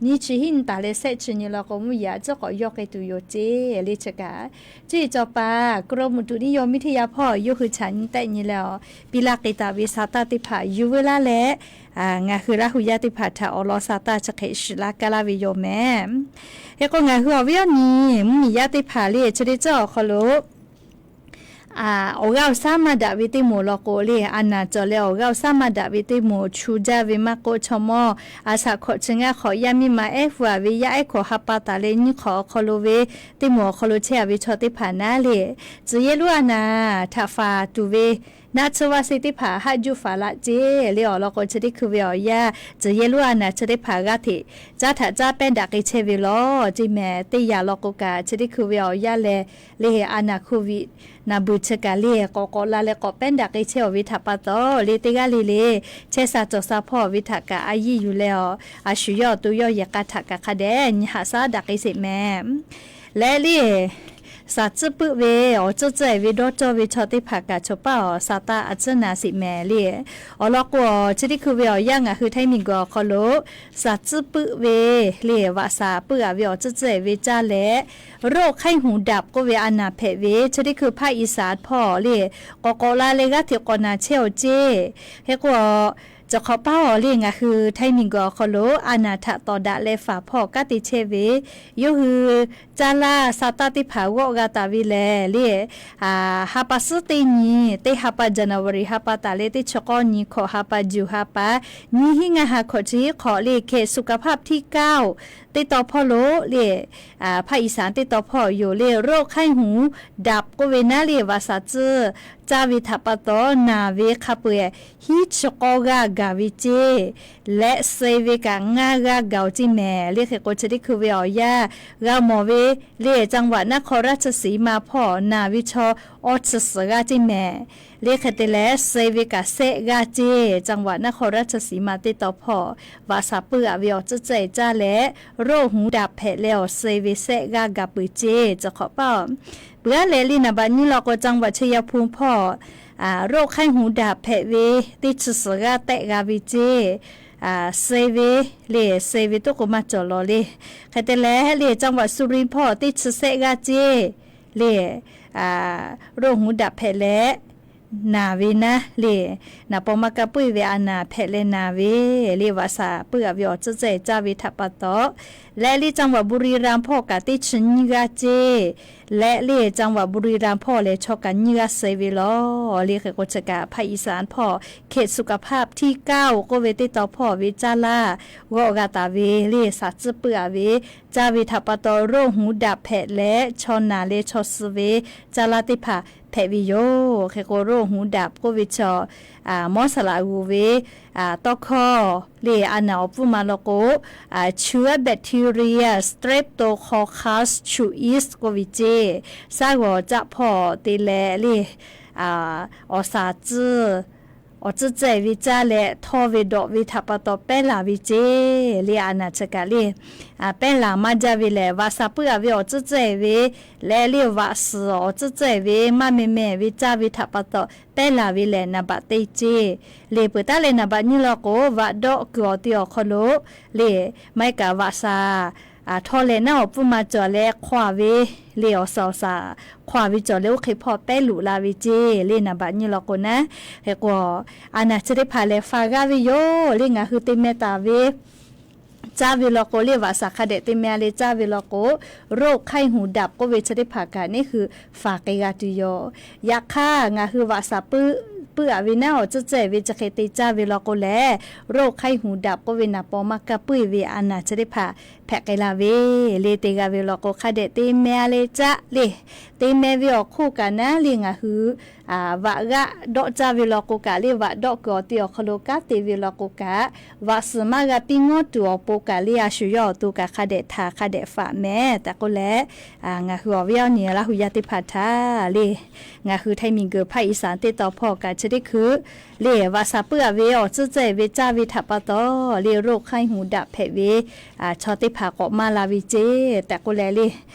nyiˇ chi hiˉ nyi taˍ leh shehˆ chi nyi law k'o, mvuhˇ yeˬ a ciˉ k'awꞈ yawˇ k'ai tuˬ yoˬ ceˇ le. Chi kaꞈ, cuˇ yiˍ cawˬ paˍ กรมอุตุนิยมวิทยา hpawˇ yawˇ hui chaꞈ nyi tehˆ nyi leh awˬ piˇ laˇ k'ai taˍ ve sa taˇ teˇ hpaˍ yuˬ veu laˇ leh, ngaˬ hui Laˇ hu yaˇ teˇ hpaˍ htaꞈ awˬ lawn sa taˇ chi hk'e shiˍ laˇ kaˇ laˇ ve yoˬ mehˍ. Hk'e k'o, ngaˬ hui awˬ viˉ awˬ nyi mvuhˇmiˬ yaˇ teˇ hpaˍ le, chi teˇ ceuˬ awˬ hk'aw lo awˬ g'aˇ awˬ shaˉ maˇ daꞈ ve teˇ moˍ law k'o le, a naˍ cawˬ leh awˬ g'aˇ awˬ shaˉ maˇ daꞈ ve teˇ moˍ chu jaˇ ve maˇ k'oˆ, chaw mawˇ a shaꞈ hkawꞈ chi ngaˇ hk'awꞈ yaˇ miˇ ma ehˉ hu a ve yaˇ ehˉ hkawꞈ ha pa taˍ leh nyiˇ hk'awꞈ awˬ hk'aw lo ve teˇ moˍ awˬ hk'aw lo chehˇ a ve chaw teˇ hpaˍ naˉ le, tcuh yehˇ lonˉ a naˍ htaꞈ faˍ tuˬ ve naˆ tsuhˇ vaˇ seˇ teˇ hpaˍ haˆ juˇ faˍ laꞈ ceˇ le. Awˬ lawn k'o, chi teˇ hkui ve awˬ yanˇ tcuh yehˇ lonˉ a naˍ chi teˇ hpaˍ g'aˇ hteꞈ caˇ htaꞈ caˇ pehˉ daꞈ k'ai chehˇ ve law ceˇ mehˍ. Teˇ yanˇ law k'o kaꞈ, chi teˇ hkui ve awˬ yanˇ lehˬ le, a naˍ hk'oˆ viꞈ naˍ beuˬ chi kaꞈ le, k'awꞈ k'awꞈ la leh k'awꞈ pehˉ daꞈ k'ai chehˇ a ve htaꞈ pa taw le, teˇ g'aˇ le le chehˇ sha cawˬ sha hpawˇ a ve htaꞈ kaꞈ a yiˇ yuˬ leh awˬ, a shu yawˇ awˬ to yawˇ yehˬ k'a htaꞈ kaꞈ hk'a dehꞈ nyi haꞈ shaˉ daꞈ k'ai sheˍ mehˍ. Leh le, shaˍ tcuhˉ puiˆ ve awˬ tcuhˉ tcuhˉ e ve dawˇ cawˇ ve chaw teˇ hpaˍ kaꞈ chaw paˉ awˬ sa taˇ a tcuhˉ na sheˍ mehˍ le. Awˬ lawn k'o, chi teˇ hkui ve awˬ yanˇ ngaˬ hui Htaiˇ miˬguiˬ awˬ hk'aw lo shaˍ tcuhˉ puiˆ ve le, vaꞈ shaˍ puiˆ a ve awˬ tcuhˉ tcuhˉ e ve caˇ leh, โรคไข้หูดับ k'oˆ ve a naˍ hpehꞈ ve, chi teˇ hkui ภาคอีสาน hpawˇ le, k'awꞈ k'awꞈ la leh g'aˇ hteꞈ k'awꞈ naˍ chehˇ awˬ ceˇ. Hk'e k'o, cawˬ hk'awꞈ paˉ awˬ le ngaˬ hui Htaiˇ miˬguiˬ awˬ hk'aw lo a naˍ htaꞈ tawˍ daꞈ leh faˍ hpawˇ kanˉ te chehˇ ve, yawˇ hui caˇ laˇ sa taˇ teˇ hpaˍ g'awˆ g'a taˍ ve lehˬ le, ha pa suhˉ teˇ nyi, teˇ ha pa January ha pa taˍ leh teˇ chi k'awˇ nyi hkawꞈ ha pa June ha pa, nyiˇ hinˉ ngaˇ ha hkawꞈ chi hiˉ hk'awꞈ le, เขตสุขภาพที่เก้า teˇ tawn hpawˇ lo le, ภาคอีสาน teˇ tawn hpawˇ yoˬ le, โรคไข้หูดับ k'oˆ ve naˉ le, vaꞈ shaˍ tcuhˉ caˇ ve htaꞈ pa taw, naˬ ve hk'a peu-eˬ hiˉ chi k'awˇ g'aˇ gaˬ ve ceˇ. Leh suh ve kaꞈ ngaˇ g'aˇ gaˬ-oˬ ceˇ mehˍ. Le hk'e k'o, chi teˇ hkui ve awˬ yanˇ g'a mawˬ ve le, จังหวัดนครราชสีมา hpawˇ naˬ ve chaw awˇ chi suhˍ g'aˇ ceˇ mehˍ. Le hk'e te leh, suh ve kaꞈ sehˆ g'aˇ ceˇ. จังหวัดนครราชสีมา teˇ tawn hpawˇ vaꞈ shaˍ puiˉ aꞈ ve awˬ tcuhˉ tcuhˉ-e caˇ leh, โรคหูดับ hpehꞈ leh awˬ suh ve sehˆ g'aˇ gaˬ peuˬ ceˇ. Chi hk'awꞈ paˇ-oˬ, peuˬ aˉ leh le naˍ baꞈ nyiˇ law k'o, จังหวัดชัยภูมิ hpawˇ โรคไข้หูดับ hpehꞈ ve teˇ chi suhˍ g'aˇ tehˆ g'a ve ceˇ. Suh ve le, suh ve toˉ k'o maˇ cawˬ lawˬ le. Hk'e te leh le, จังหวัดสุรินทร์ hpawˇ teˇ chi sehˆ g'aˇ ceˇ. Le, โรคหูดับ hpehꞈ leh naˬ ve naˉ le, naˍ paw maˇ kaˇ puiˉ ve a naˍ hpehꞈ leh naˬ ve le, vaꞈ shaˍ puiˉ aꞈ ve awˬ tcuhˉ tcuhˉ-e caˇ ve htaꞈ pa taw, leh le จังหวัดบุรีรัมย์ hpawˇ kaꞈ teˇ chi nyiˇ g'aˇ ceˇ. Leh le จังหวัดบุรีรัมย์ hpawˇ lehˬ, chaw kaꞈ nyiˇ g'aˇ suh ve lawˬ. Le hk'e k'o, chi kaꞈ ภาคอีสาน hpawˇ เขตสุขภาพที่เก้า k'oˆ ve teˇ tawn hpawˇ ve caˇ laˇ g'awˆ g'a taˍ ve le, shaˍ tcuhˉ puiˉ aꞈ ve caˇ ve htaꞈ pa taw, โรคหูดับ hpehꞈ leh chaw naˬ leh chaw suh ve caˇ laˇ teˇ hpaˍ hpehꞈ ve yoˬ. Hk'e k'o, โรคหูดับ k'oˆ ve chaw, mawˇ saˍ laꞈ g'uˬ ve tawˇ hkawˇ le, a naˍ awˬ pfuhˇ ma law k'o, chaweh bacteria Streptococcus suis k'oˆ ve ceˇ. Shaˉ g'awˬ caˆ hpawˇ te leh le, awˬ shaˍ tcuhˉ, awˬ tcuhˉ tcuhˉ-e ve caˇ leh htawˇ ve dawꞈ ve htaꞈ pa taw pehˉ laˬ ve ceˇ. Le a naˍ chi kaꞈ le, pehˉ laˬ maˇ jaˇ ve lehˬ, vaꞈ shaˍ puiˉ aꞈ ve awˬ tcuhˉ tcuhˉ-e ve leh le, vaꞈ suhˍ awˬ tcuhˉ tcuhˉ-e ve maˇ meh meh ve caˇ ve htaꞈ pa taw pehˉ laˬ ve lehˬ, naˍ baꞈ teˇ ceˇ. Le peuˬ taˉ leh naˍ baꞈ nyiˇ law k'o, vaꞈ dawˆ kuiˬ awˬ te awˬ hk'aw lo le, maˇ heˆ kaꞈ vaꞈ shaˍ htawˇ leh naˉ awˬ pfuhˇ ma cawˬ leh hk'aw-a ve le, awˬ shaˍ awˬ shaˍ hk'aw-a ve cawˬ leh oˇ hk'e hpawˇ pehˉ luꞈ la ve ceˇ. Le naˍ baꞈ nyiˇ law k'o naˉ, hk'e k'o, a naˍ chi teˇ hpaˍ lehˬ faˍ g'aˇ ve yoˬ. Le ngaˬ hui te meh taˍ ve caˇ ve law k'o, le vaꞈ shaˍ hk'a dehꞈ te meh-a le caˇ ve law k'o, โรคไข้หูดับ k'oˆ ve chi teˇ hpaˍ kaꞈ neˉ hui faˍ k'ai g'a tuˬ yoˬ. Yaꞈ hk'aˇ, ngaˬ hui vaꞈ shaˍ puiˉ aꞈ ve naˉ awˬ tcuhˉ tcuhˉ-e ve chi hk'e te caˇ ve law k'o lehˬ, โรคไข้หูดับ k'oˆ ve naˍ paw maˇ kaˇ puiˉ ve a naˍ chi teˇ hpaˍ hpehꞈ k'ai la ve le. Te g'a ve law k'o, hk'a dehꞈ te meh-a le caˇ le. Te meh ve awˬ hk'oˆ kaꞈ naˉ le ngaˬ hui vaꞈ g'aˆ dawˆ caˇ ve law k'o kaꞈ le, vaꞈ dawˆ kuiˬ awˬ te awˬ hk'aw lo kanˉ te ve law k'o kaꞈ, vaꞈ suhˍ maˇ g'a piˇ ngawˉ tuˬ awˬ pon kaꞈ le, a shu yawˇ awˬ to kaꞈ hk'a dehꞈ htaˍ hk'a dehꞈ faˍ meh tehꞈ k'oˆ leh, ngaˬ hui awˬ viˉ awˬ nyi Laˇ hu yaˇ teˇ hpaˍ htaꞈ le, ngaˬ hui htaiˇ miˬ guiˬ ภาคอีสาน teˇ tawn hpawˇ kaꞈ chi teˇ hkui le vaꞈ shaˍ puiˉ aꞈ ve awˬ tcuhˉ tcuhˉ-e ve caˇ ve htaꞈ pa taw le, โรคไข้หูดับ hpehꞈ ve chaw teˇ hpaˍ k'awꞈ maˇ la ve ceˇ tehꞈ k'oˆ leh le,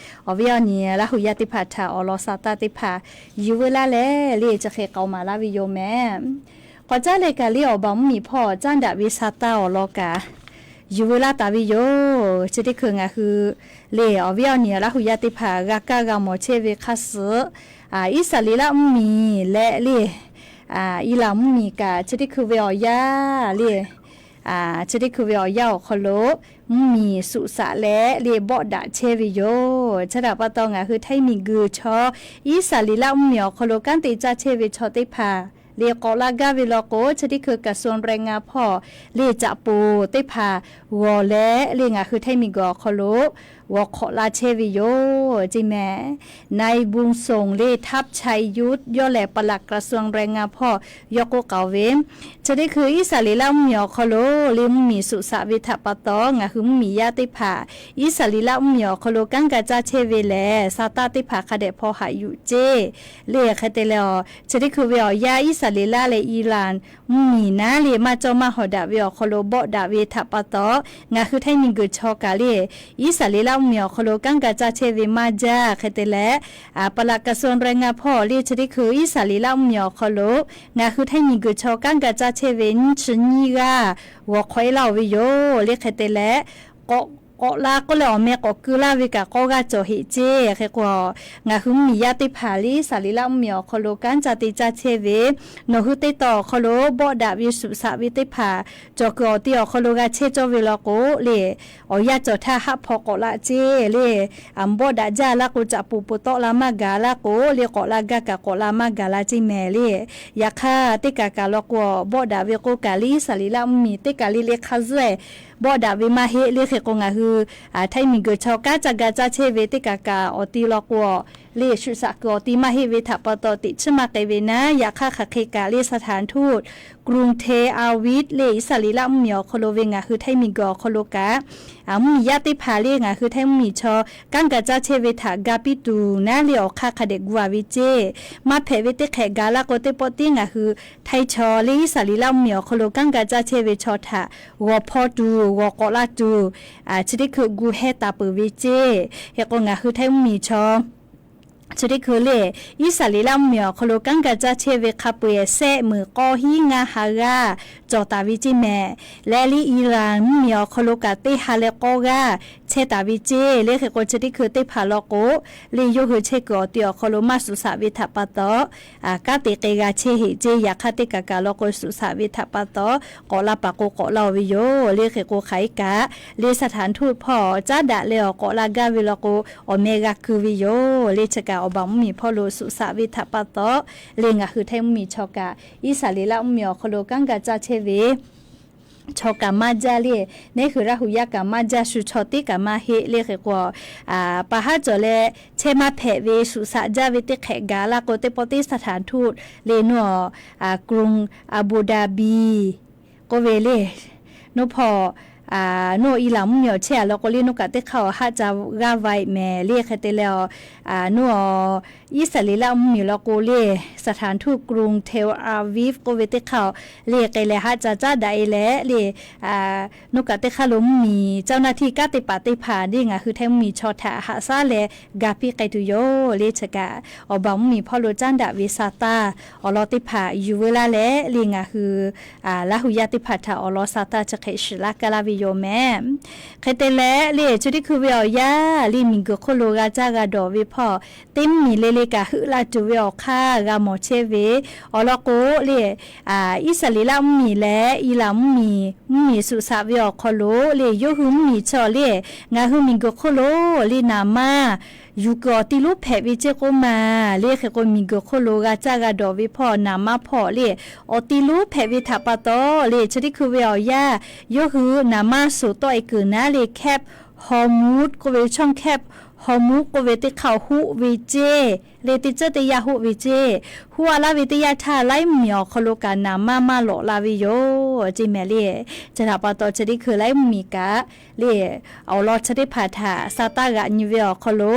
awˬ viˉ awˬ nyi Laˇ hu yaˇ teˇ hpaˍ htaꞈ awˬ lawn sa taˇ teˇ hpaˍ yuˬ veu laˇ leh le, chi hk'e k'aoˍ maˍ laˇ ve yoˬ mehˍ. K'awꞈ caˉ leh kaꞈ le, awˬ baˬ mvuhˇmiˬ hpawˇ caˉ daꞈ ve sa taˇ awˬ lawn kaꞈ yuˬ veu laˇ taˍ ve yoˬ. Chi teˇ hkui ngaˬ hui le, awˬ viˉ awˬ nyi Laˇ hu yaˇ teˇ hpaˍ g'a kaˇ g'a mawˬ chehˇ ve hk'a suhˍ, Iˉsaˍreˍlaˆ mvuhˇmiˬ leh le, Iˉlanˍ mvuhˇmiˬ kaꞈ chi teˇ hkui ve awˬ yanˇ le, chi teˇ hkui ve awˬ yanˇ awˬ hk'aw lo mvuhˇmiˬ suꞈ shaꞈ leh le bawˆ daꞈ chehˇ ve yoˬ. Chi htaꞈ pa taw ngaˬ hui htaiˇ miˬ guiˬ chaw Iˉsaˍreˍlaˆ mvuhˇmiˬ awˬ hk'aw lo kanˉ te caˇ chehˇ ve chaw teˇ hpaˍ le k'awꞈ la gaˇ ve law k'o, chi teˇ hkui กระทรวงแรงงาน hpawˇ le caꞈ poˍ teˇ hpaˍ g'awˬ leh le ngaˬ hui htaiˇ miˬ guiˬ awˬ hk'aw lo g'awˬ hk'awꞈ la chehˇ ve yoˬ ceˇ mehˍ. นายบุญส่ง le ทัพชัยยุทธ yawˇ lehˬ ปลัดกระทรวงแรงงาน hpawˇ yawˇ k'oˆ k'aoˍ ve, chi teˇ hkui Iˉsaˍreˍlaˆ mvuhˇmiˬ awˬ hk'aw lo le mvuhˇmiˬ suꞈ shaꞈ ve htaꞈ pa taw, ngaˬ hui mvuhˇmiˬ yaˇ teˇ hpaˍ Iˉsaˍreˍlaˆ mvuhˇmiˬ awˬ hk'aw lo kanˉ ga caˇ chehˇ ve lehˬ, sa taˇ teˇ hpaˍ hk'a dehꞈ hpaw haꞈ yuˬ ceˇ le. Hk'e te leh, chi teˇ hkui ve awˬ yanˇ Iˉsaˍreˍlaˆ leh Iˉlanˍ mvuhˇmiˬ naˉ le maˇ cawˇ maˇ hawˍ daꞈ ve awˬ hk'aw lo bawˆ daꞈ ve htaꞈ pa taw, ngaˬ hui htaiˇ miˬ guiˬ chaw kaꞈ le Iˉsaˍreˍlaˆ mvuhˇmiˬ awˬ hk'aw lo kanˉ ga caˇ chehˇ ve maˇ jaˇ. Hk'e te leh, ปลัดกระทรวงแรงงาน hpawˇ le chi teˇ hkui Iˉsaˍreˍlaˆ mvuhˇmiˬ awˬ hk'aw lo ngaˬ hui htaiˇ miˬ guiˬ chaw kanˉ ga caˇ chehˇ ve nyiˇ chi nyiˇ g'aˇ g'awˬ hk'awꞈ-e laˇ-oˬ ve yoˬ le. Hk'e te leh, k'awꞈ k'awꞈ la k'oˆ leh awˬ meh k'awꞈ keu laˇ ve kaꞈ k'awˇ g'aˇ cawˬ heꞈ ceˇ. Hk'e k'o, ngaˬ hui mvuhˇmiˬ yaˇ teˇ hpaˍ le Iˉsaˍreˍlaˆ mvuhˇmiˬ awˬ hk'aw lo kanˉ ca te caˇ chehˇ ve nawˬ hui teˇ tawn awˬ hk'aw lo bawˆ daꞈ ve suꞈ shaꞈ ve teˇ hpaˍ cawˬ kuiˬ awˬ te awˬ hk'aw lo g'a chehˇ cawˇ ve law k'o le, awˬ yanˇ cawˬ htaˇ haˆ hpaw k'awꞈ la ceˇ le. Bawˆ daꞈ jaˇ laˇ k'o, caꞈ poˍ poˍ tawˆ la maˇ gaˬ laˇ k'o le, k'awꞈ la gaˇ kaꞈ k'awꞈ la maˇ gaˬ la ceˇ mehˍ le. Yaꞈ hk'aˇ, teˇ kaˬ kaˬ law k'o, bawˆ daꞈ ve k'oˆ kaꞈ le Iˉsaˍreˍlaˆ mvuhˇmiˬ teˇ kaˬ le le hk'a zuhˇ-e bawˆ daꞈ ve maˇ heˆ. Le hk'e k'o, ngaˬ hui htaiˇ miˬguiˬ chaw kanˉ caˇ ga caˇ chehˇ ve teˇ kaꞈ kaꞈ awˬ ti law k'o, le shuꞈ shaꞈ kuiˬ awˬ ti maˇ heˆ ve htaꞞ pa taw teꞈ chiˇ maˇ k'ai ve naˉ, yaꞈ hk'aˇ hk'aˬ hk'e kaꞈ le สถานทูตกรุงเทลอาวิฟ le Iˉsaˍreˍlaˆ mvuhˇmiˬ awˬ hk'aw lo ve ngaˬ hui htaiˇ miˬguiˬ awˬ hk'aw lo kaꞈ mvuhˇmiˬ yaˇ teˇ hpaˍ le ngaˬ hui htaiˇ mvuhˇmiˬ chaw kanˉ ga caˇ chehˇ ve htaꞈ ga piˇ tuˬ naˉ le awˬ hk'aˇ hk'a dehꞈ gu a ve ceˇ. Maˇ hpehꞈ ve teˇ hk'ehꞈ gaˬ laˇ k'o, teˇ pawˆ tiˉ ngaˬ hui htaiˇ chaw le Iˉsaˍreˍlaˆ mvuhˇmiˬ awˬ hk'aw lo kanˉ ga caˇ chehˇ ve chaw htaꞈ g'awˬ hpaw tuˬ, g'awˬ k'awꞈ la tuˬ, chi teˇ hkui gu hehˇ taˍ peuˬ ve ceˇ. Hk'e k'o, ngaˬ hui htaiˇ mvuhˇmiˬ chaw chi teˇ hkui le Iˉsaˍreˍlaˆ mvuhˇmiˬ awˬ hk'aw lo kanˉ ga caˇ chehˇ ve hk'a peu-eˬ sehˆ meunˍ k'awˇ hiˉ ngaˇ ha g'aˇ cawˬ taˍ ve ceˇ mehˍ. Leh le Iˉlanˍ mvuhˇmiˬ awˬ hk'aw lo kaꞈ teˇ ha leh k'awˇ g'aˇ chehˇ taˍ ve ceˇ. Le hk'e k'o, chi teˇ hkui teˇ hpaˍ law k'o, le yawˇ hui chehˇ kuiˬ awˬ ti awˬ hk'aw lo maˇ shuꞈ shaꞈ ve htaꞈ pa taw, kanˉ te k'ai g'a chehˇ heꞈ ceˇ. Yaꞈ hk'aˇ teˇ kaꞈ kaꞈ law k'o, shuꞈ shaꞈ ve htaꞈ pa taw k'awꞈ la paˍ k'o k'awꞈ la-oˬ ve yoˬ. Le hk'e k'o, hk'aˬ hk'e kaꞈ le สถานทูต hpawˇ caˉ daꞈ leh awˬ k'awꞈ la gaˇ ve law k'o, awˬ meh g'a keu ve yoˬ. Le chi kaꞈ awˬ baˬ mvuhˇmiˬ hpawˇ lo shuꞈ shaꞈ ve htaꞈ pa taw, le ngaˬ hui htaiˇ mvuhˇmiˬ chaw kaꞈ Iˉsaˍreˍlaˆ mvuhˇmiˬ awˬ hk'aw lo kanˉ ga caˇ chehˇ ve chaw kaꞈ maˇ jaˇ le, neˉ hui raˇ hu yaˇ kaꞈ maˇ jaˇ, shu chaw teˇ kaꞈ maˇ heˆ. Le hk'e k'o, pa haˉ cawˬ leh chehˇ maˇ hpehꞈ ve shuꞈ shaꞈ jaˇ ve teˇ hk'ehꞈ gaˬ laˇ k'o, teˇ pawˆ teˇ สถานทูต le nuˇ กรุงอาบูดาบี k'oˆ ve le, nuˇ hpawˇ nuˇ Iˉlanˍ mvuhˇmiˬ awˬ chehˇ a law k'o le, nuˇ kaꞈ teˇ hk'aˇ awˬ haˆ ca g'aˇ va-e mehˍ. Le hk'e te leh, nuˇ Iˉsaˍreˍlaˆ mvuhˇmiˬ law k'o le สถานทูตกรุงเทลอาวิฟ k'oˆ ve teˇ hk'aˇ le k'ai leh haˆ ca caˉ daꞈ-e leh le, nuˇ kaꞈ teˇ hk'aˇ lo mvuhˇmiˬ เจ้าหน้าที่ kanˉ te paˍ teˇ hpaˍ le ngaˬ hui htaiˇ mvuhˇmiˬ chaw htaꞈ haꞈ shaˉ leh ga piˇ k'ai tuˬ yoˬ. Le chi kaꞈ awˬ baˬ mvuhˇmiˬ hpawˇ lo caˉ daꞈ ve sa taˇ awˬ lawn teˇ hpaˍ yuˬ veu laˇ leh le ngaˬ hui Laˇ hu yaˇ teˇ hpaˍ htaꞈ awˬ lawn sa taˇ chi hk'e shiˍ laˇ kaˇ laˇ ve yoˬ mehˍ. Hk'e te leh le chi teˇ hkui ve awˬ yanˇ le miˬguiˬ hk'oˆ lo g'a caˇ g'a dawˬ ve hpawˇ teˇ mvuhˇmiˬ le le kaꞈ heuˆ la tuˬ ve awˬ hk'aˇ g'a mawˬ chehˇ ve, awˬ lawn k'o le Iˉsaˍreˍlaˆ mvuhˇmiˬ leh Iˉlanˍ mvuhˇmiˬ, mvuhˇmiˬ shuꞈ shaꞈ ve awˬ hk'aw lo le yawˇ hui mvuhˇmiˬ chaw le ngaˬ hui miˬguiˬ hk'oˆ lo le naˍ manˇ yuˬ kuiˬ awˬ ti lonˉ hpehꞈ ve ceˇ k'oˆ ma. Le hk'e k'o, miˬguiˬ hk'oˆ lo g'a caˇ g'a dawˬ ve hpawˇ naˍ manˇ hpawˇ le awˬ ti lonˉ hpehꞈ ve htaꞈ pa taw le chi teˇ hkui ve awˬ yanˇ yawˇ hui naˍ manˇ shuˍ tawˆ-e kuiˬ naˉ le แคบฮอร์มุซ k'oˆ ve ช่องแคบฮอร์มุซ k'oˆ ve teˇ hk'aˇ hoˆ ve ceˇ. Le teˇ ceuˉ teˇ yanˇ hoˆ ve ceˇ. Hoˆ a laˇ ve teˇ yanˇ htaˇ laiˉ mvuhˇmiˬ awˬ hk'aw lo kaꞈ naˍ manˇ maˇ lawꞈ la ve yoˬ ceˇ mehˍ le. Chi htaꞈ pa taw chi teˇ hkui laiˉ mvuhˇmiˬ kaꞈ le awˬ lawn chi teˇ hpaˍ htaꞈ sa taˇ g'aꞈ nyi ve awˬ hk'aw lo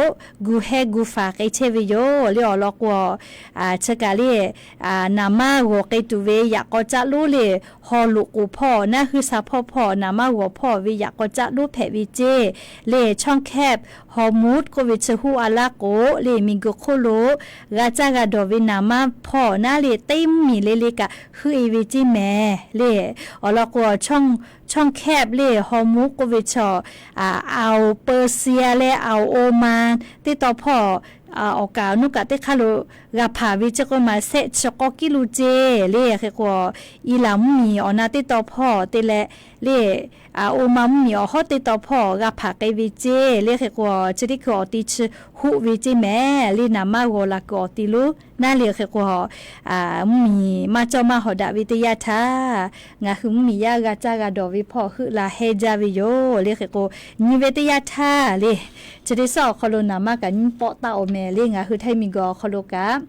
gu hehˇ gu faˍ k'ai chehˇ ve yoˬ. Le awˬ lawn k'o, chi kaꞈ le naˍ manˇ g'awˬ k'ai tuˬ ve yaꞈ k'aw caˆ lonˉ le haw loꞈ k'oˍ hpawˇ naˉ hui sha hpawˇ hpawˇ naˍ manˇ g'awˬ hpawˇ ve yaꞈ k'aw caˆ lonˉ hpehꞈ ve ceˇ. Le ช่องแคบฮอร์มุซ k'oˆ ve chi hoˆ a laˇ k'o le miˬguiˬ hk'oˆ lo g'a caˇ g'a dawˬ ve naˍ manˇ hpawˇ naˉ le teˇ mvuhˇmiˬ le le kaꞈ heuˆ-e ve ceˇ mehˍ le. Awˬ lawn k'o, ช่องแคบ le ฮอร์มุซ k'oˆ ve chaw, อ่าวเปอร์เซีย leh อ่าวโอมาน teˇ taw hpawˇ awˬ kaˍ awˬ nuˇ kaꞈ teˇ hk'aˇ lo g'a hpanˍ ve ceˇ k'oˆ ma, sehˆ chi k'awˇ kiˉ lo ceˇ. Le hk'e k'o, Iˉlanˍ mvuhˇmiˬ awˬ na teˇ taw hpawˇ te leh le โอมาน mvuhˇmiˬ awˬ hawˉ teˇ taw hpawˇ g'a hpanˍ k'ai ve ceˇ. Le hk'e k'o, chi teˇ hkui awˬ ti chi hoˆ ve ceˇ mehˍ. Le naˍ manˇ g'awˬ la kuiˬ awˬ ti lonˉ naˉ le hk'e k'o, mvuhˇmiˬ maˇ cawˇ maˇ hawˍ daꞈ ve teˇ yanˇ htaˇ, ngaˬ hui mvuhˇmiˬ yaˇ g'a caˇ g'a dawˬ ve hpawˇ heuˆ la hehˇ jaˇ ve yoˬ. Le hk'e k'o, nyi ve teˇ yanˇ htaˇ le chi teˇ suhˉ awˬ hk'aw lo naˍ manˇ kaꞈ nyiˇ pawˆ taˆ-oˬ mehˍ. Le ngaˬ hui htaiˇ miˬguiˬ awˬ hk'aw lo kaꞈ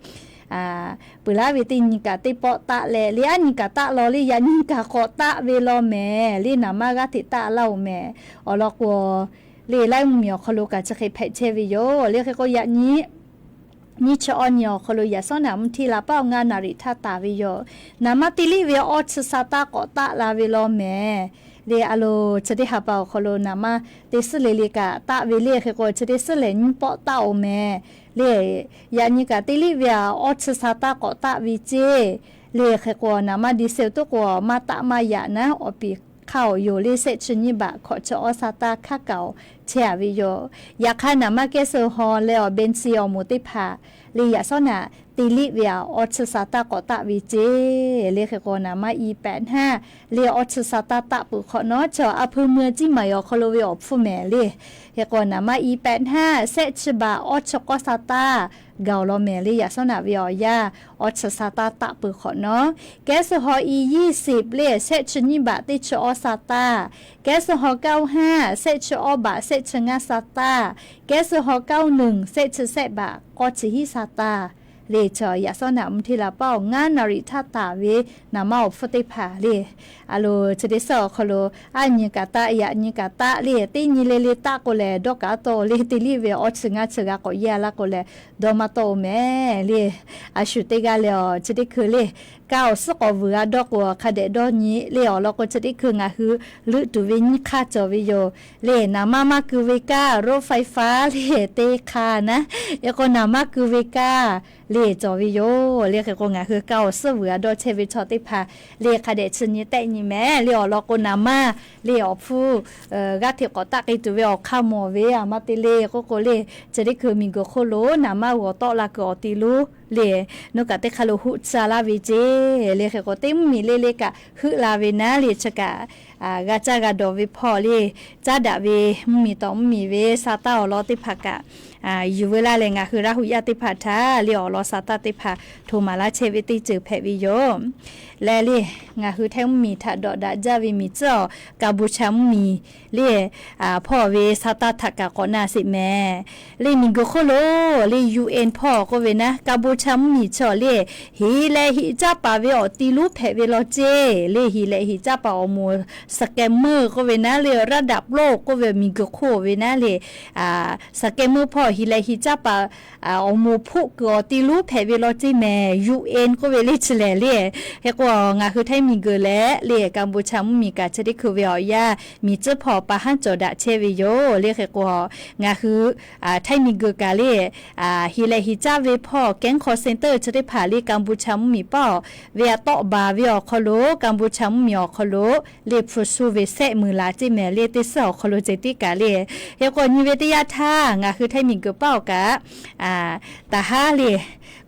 peuˬ laˉ ve teˇ nyi kaꞈ teˇ pawˆ taˆ leh, le aˉ nyi kaꞈ taˆ law le yaꞈ nyi kaꞈ k'awꞈ taˆ ve law mehˍ. Le naˍ manˇ g'aˇ hteꞈ taˆ laˇ-oˬ mehˍ. Awˬ lawn k'o, le laiˉ mvuhˇmiˬ awˬ hk'aw lo kaꞈ chi hk'e hpehꞈ chehˇ ve yoˬ. Le hk'e k'o, yaꞈ nyi nyiˇ chi awˇ nyi awˬ hk'aw lo yaꞈ shawˉ naꞈ mvuhˇ htiˇ la paˆ awˬ ngaˇ naˍ riˍ htaˇ taˍ ve yoˬ. Naˍ manˇ teˇ liˇ ve awˇ chi sa taˇ k'awꞈ taˆ la ve law mehˍ. Le a lo, chi teˇ ha pa awˬ hk'aw lo naˍ manˇ teˇ suhˉ le le kaꞈ taˆ ve le hk'e k'o, chi teˇ suhˉ lehˬ nyiˇ pawˆ taˆ-oˬ mehˍ. Le yaꞈ nyi kaꞈ teˇ liˇ ve awˇ chi sa taˇ k'awꞈ taˆ ve ceˇ. Le hk'e k'o, naˍ manˇ ดีเซล tuˉ k'o maˇ taˆ maˇ yaꞈ naˉ awˬ piˍ hk'aˇ-oˬ yoˬ. Le sehˆ chi nyiˇ baꞈ hkawꞈ chi awˇ sa taˇ hk'aˇ kaꞈ-oˬ chehˇ-a ve yoˬ. Yaꞈ hk'aˇ, naˍ manˇ แก๊สโซฮอล์ leh awˬ เบนซิน awˬ moˍ teˇ hpaˍ le yaꞈ shawˉ naꞈ te liˆ ve a awˬ chi sa taˇ k'awꞈ taˆ ve ceˇ le. Hk'e k'o, naˍ manˇ i pehꞈ naˇ le, awˬ chi sa taˇ taˆ peuˬ hk'awꞈ nawˉ, chi a hpu mui ciˉ maˍ awˬ hk'aw lo ve awˬ hpfuhˇ mehˍ le. Hk'e k'o, naˍ manˇ i pehꞈ naˇ shehˆ chi baꞈ awˬ chi k'awˇ sa taˇ gaˬ awˬ lawn mehˍ le. Yaꞈ shawˉ naꞈ ve awˬ yanˇ awˬ chi sa taˇ taˆ peuˬ hk'awꞈ nawˉ, kehˉ suh haw i ยี่สิบ le, shehˆ chi nyiˇ baꞈ teˇ chi awˇ sa taˇ, kehˉ suh haw เก้าสิบห้า shehˆ chi awˇ baꞈ shehˆ chi ngaˇ sa taˇ, kehˉ suh haw เก้าสิบเอ็ด shehˆ chi shehˆ baꞈ k'awˇ chi hiˉ sa taˇ le. Chi yaꞈ shawˉ naꞈ mvuhˇ hteˇ la paˇ awˬ ngaˇ naˍ riˍ htaˇ taˍ ve naˍ manˇ awˬ hpfuhˇ teˇ hpaˍ le, a lo chi teˇ suhˉ awˬ hk'aw lo a nyi kaꞈ taˆ, yaꞈ nyi kaꞈ taˆ le, teˇ nyi le le taˆ k'o lehˬ dawˇ kaꞈ tawˆ le, te liˆ ve awˬ chi ngaˇ chi g'a k'awꞈ yaˇ laˇ k'o lehˬ dawˇ maˇ tawˆ-oˬ mehˍ le. A shu teˇ g'aˇ le awˬ chi teˇ hkui le, kaˇ awˬ suhˉ k'awꞈ vuiˬ g'a dawˇ k'o hk'a dehꞈ dawˇ nyi le. Awˬ lawn k'o chi teˇ hkui ngaˬ hui leuˆ tuˬ ve nyiˇ hk'aˇ cawˬ ve yoˬ le. Naˍ manˇ maˇ keu ve kaˇ รถไฟฟ้า le teˇ hk'aˇ naˉ, e k'o naˍ manˇ keu ve kaˇ le cawˬ ve yoˬ le. Hk'e k'o, ngaˬ hui kaˇ awˬ suhˉ vuiˬ g'a dawˇ chehˇ ve chaw teˇ hpaˍ le hk'a dehꞈ chi nyi tehˆ nyi mehˍ le. Awˬ lawn k'o, naˍ manˇ le awˬ hpfuhˇ g'aˇ hteꞈ k'awꞈ taˆ k'ai tuˬ ve awˬ hk'aˇ mawˬ ve a ma te le k'oˆ k'o le, chi teˇ hkui miˬguiˬ hk'oˆ lo naˍ manˇ g'awˬ tawˆ la kuiˬ awˬ ti lonˉ le, nawˬ kaꞈ teˇ hk'aˇ lo huˆ tcuh laˇ ve ceˇ le. Hk'e k'o, teˇ mvuhˇmiˬ le le kaꞈ heuˆ la ve naˉ le chi kaꞈ g'a caˇ g'a dawˬ ve hpawˇ le, caˉ daꞈ ve mvuhˇmiˬ tawꞈ mvuhˇmiˬ ve sa taˇ awˬ lawn teˇ hpaˍ kaꞈ yuˬ veu laˇ leh, ngaˬ hui Laˇ huˍ yaˇ teˇ hpaˍ htaꞈ le awˬ lawn sa taˇ teˇ hpaˍ hto maˍ laˇ chehˇ ve teˇ ceuˬ hpehꞈ ve yoˬ. Leh le, ngaˬ hui Htaiˇ mvuhˇmiˬ htaꞈ dawꞈ daꞈ jaˇ ve miˬ tcuhˉ awˬ Kaˍboˍchaˍ mvuhˇmiˬ le, hpawˇ ve sa taˇ htaꞈ kaꞈ k'awꞈ na sheˍ mehˍ le. Miˬguiˬ hk'oˆ lo le UN hpawˇ k'oˆ ve naˉ, Kaˍboˍchaˍ mvuhˇmiˬ chaw le, heˍ leh heˍ caˇ paˍ ve awˬ ti lonˉ hpehꞈ ve law ceˇ le. Heˍ leh heˍ caˇ paˍ awˬ moˍ scammer k'oˆ ve naˉ le, ระดับโลก k'oˆ ve miˬguiˬ hk'oˆ ve naˉ le, scammer hpawˇ heˍ leh heˍ caˇ paˍ awˬ moˍ hpoˆ kuiˬ awˬ ti lonˉ hpehꞈ ve law ceˇ mehˍ, UN k'oˆ ve le chi lehˬ le. Hk'e k'o, ngaˬ hui Htaiˇ miˬguiˬ leh le Kaˍboˍchaˍ mvuhˇmiˬ kaꞈ chi teˇ hkui ve awˬ yanˇ miˬ tcuhˉ hpawˇ pa haˉ cawˬ daꞈ chehˇ ve yoˬ le. Hk'e k'o, ngaˬ hui Htaiˇ miˬguiˬ kaꞈ le, heˍ leh heˍ caˇ ve hpawˇ แก๊ง call center chi teˇ hpaˍ le Kaˍboˍchaˍ mvuhˇmiˬ paˇ ve a tawˆ baˬ ve awˬ hk'aw lo, Kaˍboˍchaˍ mvuhˇmiˬ awˬ hk'aw lo le hpu shu ve sehˆ meuˍ laˬ ceˇ mehˍ le. Teˇ suhˉ awˬ hk'aw lo ceh tiˉ kaꞈ le, hk'e k'o nyi ve teˇ yanˇ htaˇ ngaˬ hui Htaiˇ miˬguiˬ paˇ awˬ kaꞈ taˍ haˉ le,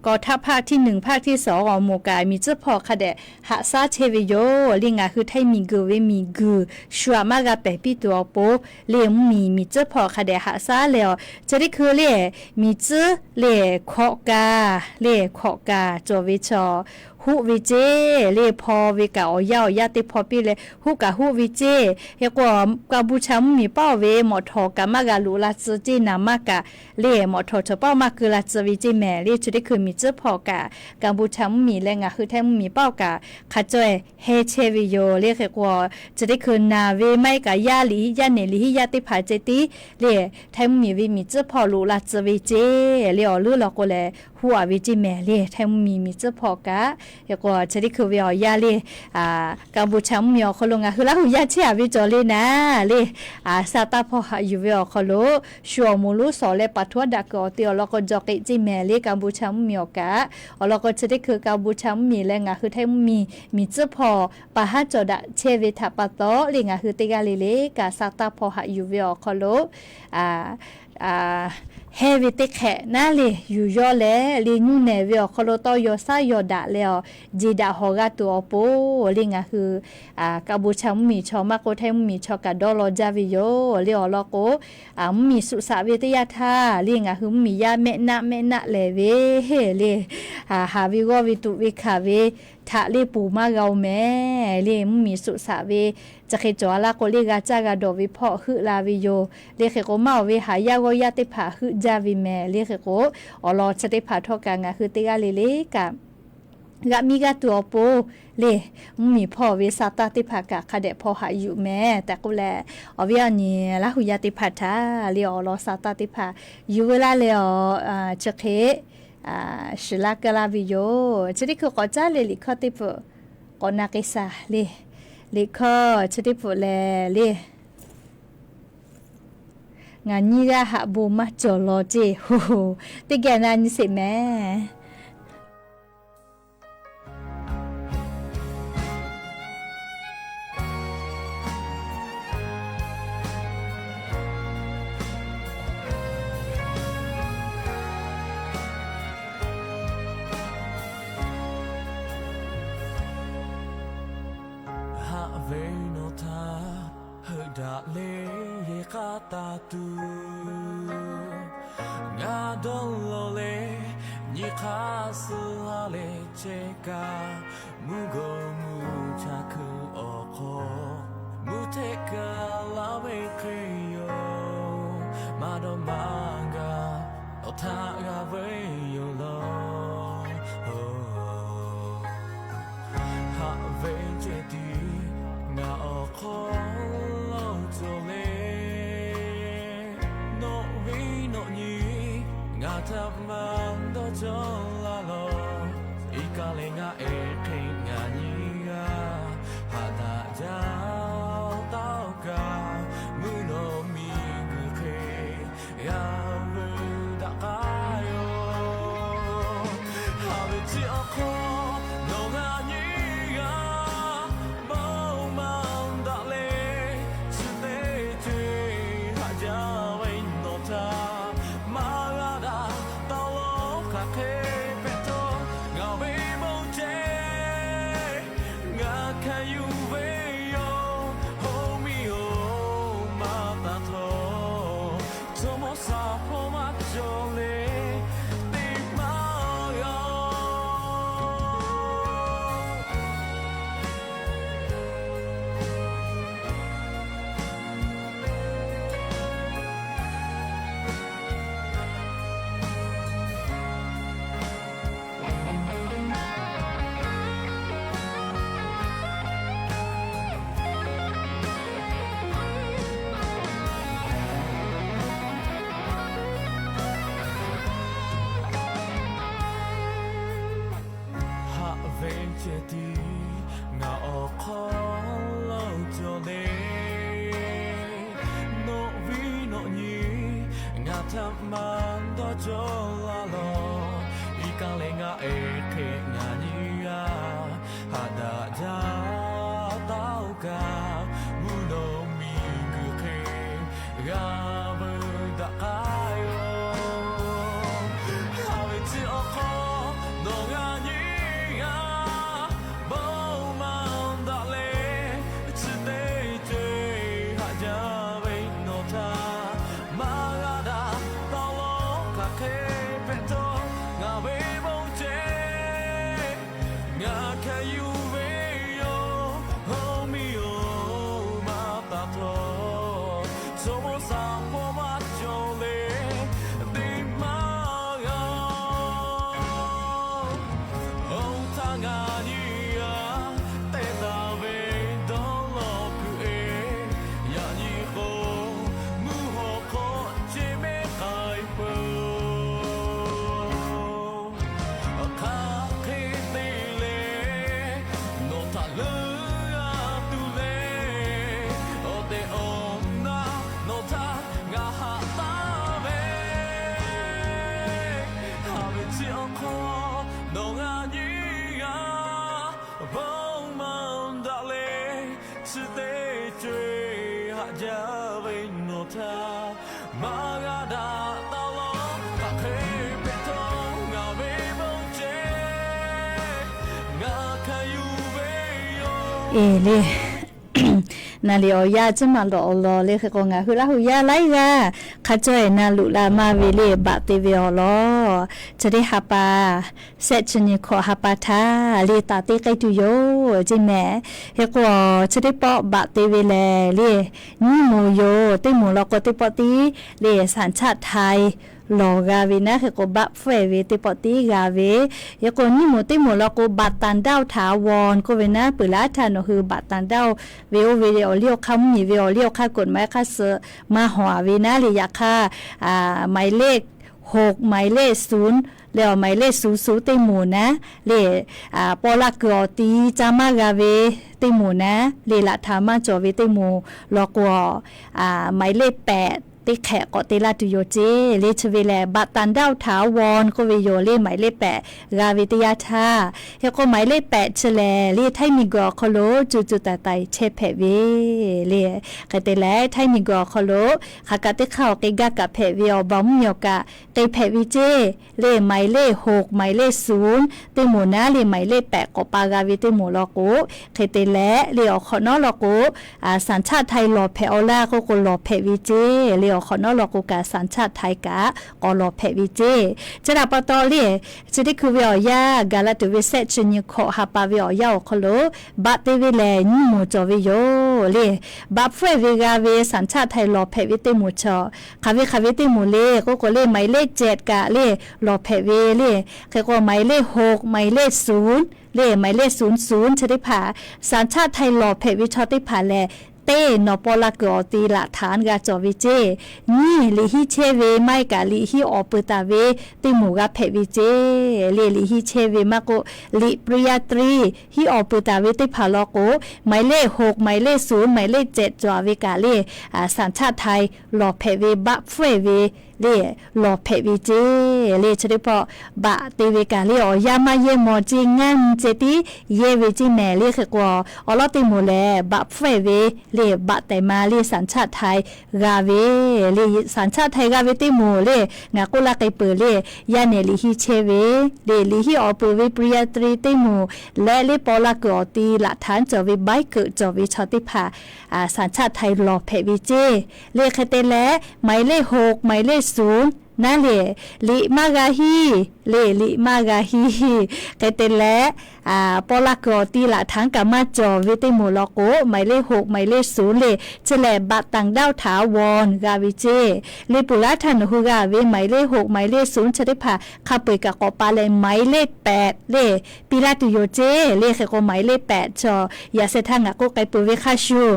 k'awꞈ htaˇ ภาคที่หนึ่ง ภาคที่สอง awˬ moˍ kaꞈ miˬ tcuhˉ hpawˇ hk'a dehꞈ haꞈ shaˉ chehˇ ve yoˬ le. Ngaˬ hui Htaiˇ miˬguiˬ ve miˬguiˬ shu aꞈ maˇ g'a pehˍ piˇ tuˬ awˬ pon le mvuhˇmiˬ miˬ tcuhˉ hpawˇ hk'a dehꞈ haꞈ shaˉ leh awˬ chi teˇ hkui le miˬ tcuhˉ le hkawꞈ kaˍ le hkawꞈ kaˍ cawˬ ve chaw huˆ ve ceˇ le. Hpaw ve kaꞈ awˬ yanˇ awˬ yanˇ teˇ hpaw piˇ leh huˆ kaꞈ huˆ ve ceˇ. Hk'e k'o, Kaˍboˍchaˍ mvuhˇmiˬ paˇ ve mawꞈ htawˍ kaꞈ maˇ g'a loꞈ la tcuh ceˇ, naˍ manˇ kaꞈ le mawꞈ htawˍ chaw paˇ maˇ keu la tcuh ve ceˇ mehˍ le. Chi teˇ hkui miˬ tcuhˉ hpawˇ kaꞈ Kaˍboˍchaˍ mvuhˇmiˬ leh ngaˬ hui Htaiˇ mvuhˇmiˬ paˇ awˬ kaꞈ hk'a caweh heh chehˇ ve yoˬ le. Hk'e k'o, chi teˇ hkui naˬ ve maˇ heˆ kaꞈ yaˇ liꞈ yaˇ nehˬ liꞈ hiˉ yaˇ teˇ hpaˍ ceh tiˉ le Htaiˇ mvuhˇmiˬ ve miˬ tcuhˉ hpawˇ loꞈ la tcuh ve ceˇ le. Awˬ leuˉ law k'o lehˬ huˆ a ve ceˇ mehˍ le Htaiˇ mvuhˇmiˬ miˬ tcuhˉ hpawˇ kaꞈ. Hk'e k'o, chi teˇ hkui ve awˬ yanˇ le Kaˍboˍchaˍ mvuhˇmiˬ awˬ hk'aw lo ngaˬ hui Laˇ huˍ yaˇ chehˇ a ve cawˬ le naˉ le, sa taˇ hpawˇ haꞈ yuˬ ve awˬ hk'aw lo shu awˬ moˍ lonˉ sawˍ leh paˍ htuˇ aˉ daꞈ kuiˬ awˬ te awˬ lawn k'o jaw k'ai ceˇ mehˍ le Kaˍboˍchaˍ mvuhˇmiˬ awˬ kaꞈ. Awˬ lawn k'o, chi teˇ hkui Kaˍboˍchaˍ mvuhˇmiˬ leh ngaˬ hui Htaiˇ mvuhˇmiˬ miˬ tcuhˉ hpawˇ pa haˉ cawˬ daꞈ chehˇ ve htaꞈ pa taw le ngaˬ hui teˇ g'aˇ le le kaꞈ sa taˇ hpawˇ haꞈ yuˬ ve awˬ hk'aw lo heh ve teˇ hk'ehꞈ naˉ le yuˬ yawˇ leh le nyuˇ nehˬ ve awˬ hk'aw lo tawˇ yaw shaˉ yaw daꞈ leh awˬ jeˬ daꞈ hawˍ g'a tuˬ awˬ pon le ngaˬ hui Kaˍboˍchaˍ mvuhˇmiˬ chaw maˇ k'oˆ Htaiˇ mvuhˇmiˬ chaw kaꞈ dawˇ law jaˇ ve yoˬ le. Awˬ lawn k'o, mvuhˇmiˬ suꞈ shaꞈ ve teˇ yanˇ htaˇ le ngaˬ hui mvuhˇmiˬ yaˇ mehˆ naˆ mehˆ naˆ lehˬ ve le haˍ ve g'awˇ ve tuꞈ ve hkanˍ ve htaꞈ le ponˬ maˇ g'a-oˬ mehˍ le. Mvuhˇmiˬ suꞈ shaꞈ ve chi hk'e cawˬ a laˇ k'o le g'a caˇ g'a dawˬ ve hpawˇ heuˆ la ve yoˬ le. Hk'e k'o maˇ awˬ ve haˍ yaˇ g'awˇ yaˇ teˇ hpaˍ heuˆ jaˇ ve mehˍ le. Hk'e k'o, awˬ lawn chi teˇ hpaˍ htawˇ kaꞈ ngaˬ hui teˇ g'aˇ le le kaꞈ g'a miˇ g'aˇ tuˬ awˬ pon le mvuhˇmiˬ hpawˇ ve sa taˇ teˇ hpaˍ kaꞈ hk'a dehꞈ hpawˇ haꞈ yuˬ mehˍ tehꞈ k'oˆ leh, awˬ viˉ awˬ nyi Laˇ huˍ yaˇ teˇ hpaˍ htaꞈ le awˬ lawn sa taˇ teˇ hpaˍ yuˬ veu laˇ leh awˬ chi hk'e shiˍ laˇ keu laˇ ve yoˬ. Chi teˇ hkui k'awꞈ caˉ le liꞈ hkawˇ teˇ pfuhꞈ k'awꞈ na k'ai shaˍ le. Liꞈ hkawˇ chi teˇ pfuhꞈ lehˬ le, ngaˬ nyiˇ g'aˇ haꞈ bon maˇ cawˬ law ceˇ. Teˇ geh na nyi sheˍ mehˍ. Ve nawˬ htaꞈ heuˆ daꞈ leh yehˬ k'aˇ taˍ tuˬ, ngaˬ dawˇ law leh nyi hk'aˇ suh ha leh chehˇ kaꞈ, mvuhˇ gawˬ mvuhˇ cha hkui awˬ hk'aw mvuhˇ hteˆ kaꞈ laˇ ve hk'e yoˬ. Maˇ dawˇ maˇ gaˬ awˬ htaꞈ g'a ve yoˬ law. Haꞈ ve ceh tiˉ ngaˬ awˬ hk'aw lo cawˬ le. Nawˬ ve nawˬ nyi ngaˬ htaꞈ maˇ dawˇ cawˇ laˇ law. Iˉ kaˆ leh ngaˬ ehˉ hk'e ngaˬ nyi g'aˇ haꞈ daꞈ jaˇ taˇ oˇ kaꞈ, mvuhˇ naw miˬguiˬ hk'e g'a veuꞈ daꞈ k'ai yoˬ. Haꞈ ve chi awˬ hk'aw nawˬ g'a nyi g'aˇ bon maˇ daꞈ leh, chi teˇ ceuˬ haꞈ jaˇ ve nawˬ htaꞈ maˇ g'a daꞈ taˍ laˇ. Hk'aˬ hk'e hpehꞈ htawˇ ngaˬ ve bon ceh ngaˬ hkanˍ yuˬ ve yoˬ. Hoˉ miˇ-oˬ, maˇ taˍ htawˇ, chaw mawˇ shaˍ hpawˇ maˇ cawˬ leh teˇ maˇ g'a Haꞈ ve ceh tiˉ ngaˬ awˬ hk'aw lo cawˬ le. Nawˬ viˉ nawˬ nyi ngaˬ htaꞈ maˇ dawˇ cawˇ laˇ law. Iˉ kaˆ leh ngaˬ ehˉ hk'e ngaˬ nyi g'aˇ haꞈ daꞈ jaˇ taˇ oˇ kaꞈ, mvuhˇ naw miˬguiˬ hk'e g'a veuꞈ daꞈ k'ai yoˬ. Haꞈ ve chi awˬ hk'aw nawˬ g'a nyi g'aˇ bon maˇ daꞈ leh, chi teˇ ceuˬ haꞈ jaˇ ve nawˬ htaꞈ maˇ g'a daꞈ taˍ laˇ. Hk'aˬ hk'e hpehꞈ htawˇ ngaˬ ve bon ceh ngaˬ hkanˍ yuˬ ve yoˬ. Hoˉ miˇ-oˬ, maˇ taˍ htawˇ, chaw mawˇ shaˍ hpawˇ maˇ cawˬ leh teˇ maˇ g'a. Oˇ htaˇ ngaˬ nyi g'aˇ te taˍ ve dawˇ law kuiˬ-e, yaꞈ nyi k'o mvuhˇ haw hk'aw ce mehˉ k'ai peuˬ. Hk'aˬ hk'e te leh nawˬ htaꞈ leuˉ g'a tuˬ leh, awˬ tehˬ awˬ na nawˬ htaꞈ ngaˬ haꞈ taˍ ve, haꞈ ve chi awˬ hk'aw nawˬ g'a nyi g'aˇ bon maˇ daꞈ leh, chi teˇ ceuˬ haꞈ jaˇ ve nawˬ htaꞈ maˇ g'a daꞈ taˍ laˇ. Hk'aˬ hk'e hpehꞈ htawˇ ngaˬ ve bon ceh ngaˬ hkanˍ yuˬ ve yoˬ. Eˬ le, naˍ riˍ awˬ yanˇ chi maˬ lawꞈ awˬ lawn le hk'e k'o, ngaˬ hui Laˇ hu yaˇ laiˉ g'aˇ hk'a caweh na luꞈ la maˇ ve le, baꞈ te ve awˬ lawn chi teˇ ha pa, shehˆ chi nyi hkawꞈ ha pa htaˇ le taˍ te k'ai tuˬ yoˬ ceˇ mehˍ. Hk'e k'o, chi teˇ pawˆ baꞈ te ve lehˬ le, nyiˇ moˍ yoˬ. Teˇ moˍ law k'o teˇ pawˆ tiˉ le สัญชาติไทย lawˬ g'a ve naˉ, hk'e k'o บัตร hpfuhˆ-e ve teˇ pawˆ tiˉ g'a ve. Hk'e k'o nyiˇ moˍ teˇ moˍ law k'o บัตรต่างด้าวถาวร k'oˆ ve naˉ, peuˬ laˇ htaˇ nawˬ hui บัตรต่างด้าว ve oˇ ve awˬ liˇ awˬ hk'aˇ mvuhˇmiˬ ve awˬ liˇ awˬ hk'aˇ กฎหมาย hk'aˇ suh maˇ hawˍ-a ve naˉ le. Yaꞈ hk'aˇ, หมายเลขหก หมายเลขศูนย์ leh awˬ หมายเลขศูนย์ศูนย์ teˇ moˍ naˉ le, paw laˇ kuiˬ awˬ ti caˇ maˇ g'a ve teˇ moˍ naˉ le, laꞈ htaꞈ maˇ cawˬ ve teˇ moˍ law k'o, หมายเลขแปด teˇ hk'ehꞈ k'awꞈ te laˇ tuˬ yoˬ ceˇ le. Chi ve lehˬ บัตรต่างด้าวถาวร k'oˆ ve yoˬ le, หมายเลขแปด g'a ve teˇ yanˇ htaˇ. Hk'e k'o หมายเลขแปด chi lehˬ le, Htaiˇ miˬguiˬ awˬ hk'aw lo co co taiˍ taiˍ chehˇ hpehꞈ ve le. Hk'e te leh Htaiˇ miˬguiˬ awˬ hk'aw lo hk'aˬ kaꞈ teˇ hk'aˇ awˬ k'e gaˇ kaꞈ hpehꞈ ve awˬ baˬ mvuhˇmiˬ awˬ kaꞈ k'e hpehꞈ ve ceˇ le, หมายเลขหก หมายเลขศูนย์ teˇ moˍ naˉ le, หมายเลขแปด k'awꞈ pa g'a ve teˇ moˍ law k'o, hk'e te leh le awˬ hk'awꞈ nawˉ law k'o สัญชาติไทย lawˬ hpehꞈ awˬ laˇ k'oˆ k'o lawˬ hpehꞈ ve ceˇ le. Awˬ hk'awꞈ nawˉ law k'o kaꞈ สัญชาติไทย kaꞈ k'awꞈ lawˬ hpehꞈ ve ceˇ. Chi htaꞈ pa taw le, chi teˇ hkui ve awˬ yanˇ gaˬ la tuˬ ve sehˆ chi nyi hkawꞈ ha pa ve awˬ yanˇ awˬ hk'aw lo บัตร te ve lehˬ nyiˇ moˍ cawˬ ve yoˬ le. บัตร hpfuhˇ ve g'a ve สัญชาติไทย lawˬ hpehꞈ ve teˇ moˍ chaw, hk'aˬ ve hk'aˬ ve teˇ moˍ le k'oˆ k'o le, หมายเลขเจ็ด kaꞈ le lawˬ hpehꞈ ve le. Hk'e k'o หมายเลขหก หมายเลขศูนย์ le, หมายเลขศูนย์ chi teˇ hpaˍ สัญชาติไทย lawˬ hpehꞈ ve chaw teˇ hpaˍ lehˬ, teˇ nawˬ paw la kuiˬ awˬ ti หลักฐาน g'a cawˬ ve ceˇ. Nyiˇ, liꞈ hiˉ chehˇ ve maˇ heˆ kaꞈ liꞈ hiˉ awˬ peuˬ taˍ ve teˇ moˍ g'a hpehꞈ ve ceˇ le. Liꞈ hiˉ chehˇ ve maˇ k'oˆ, liꞈ ปริญญาตรี hiˉ awˬ peuˬ taˍ ve teˇ hpaˍ law k'o, หมายเลขหก หมายเลขศูนย์ หมายเลขเจ็ด cawˬ ve kaꞈ le สัญชาติไทย lawˬ hpehꞈ ve บัตร hpfuhˇ ve le, lawˬ hpehꞈ ve ceˇ le. Chi teˇ pawˆ บัตร te ve kaꞈ le awˬ yanˇ maˇ yehˇ mawˬ ceˇ, ngaˇ nyi ceh tiˉ yehˇ ve ceˇ mehˍ le. Hk'e k'o awˬ lawˉ teˇ moˍ lehˬ บัตร hpfuhˇ ve le, บัตร tehꞈ ma le สัญชาติไทย g'a ve le. สัญชาติไทย g'a ve teˇ moˍ le, ngaˬ k'oˆ laˇ k'ai peuˬ le, yaˇ nehˬ liꞈ hiˉ chehˇ ve le, liꞈ hiˉ awˬ peuˬ ve ปริญญาตรี teˇ moˍ leh le paw la kuiˬ awˬ ti หลักฐาน cawˬ ve ใบเกิด cawˬ ve chaw teˇ hpaˍ สัญชาติไทย lawˬ hpehꞈ ve ceˇ le. Hk'e te leh หมายเลขหก หมายเลขศูนย์ naˉ le, liꞈ maˇ g'a hiˇ le, liꞈ maˇ g'a hiˇ. Hk'e te leh paw la kuiˬ awˬ ti หลักฐาน kaꞈ maˇ cawˬ ve teˇ moˍ law k'o, หมายเลขหก หมายเลขศูนย์ le, chi lehˬ บัตรต่างด้าวถาวร g'a ve ceˇ le. Peuˬ laˇ htaˇ nawˬ hui g'a ve หมายเลขหก หมายเลขศูนย์ chi teˇ hpaˍ hk'a peu-eˬ kaꞈ k'awꞈ pa leh หมายเลขแปด le, piˇ laˇ tuˬ yoˬ ceˇ le. Hk'e k'o หมายเลขแปด chaw yaꞈ sheh htaˇ ngaˬ k'oˆ k'ai peuˬ ve hk'a shuˍ,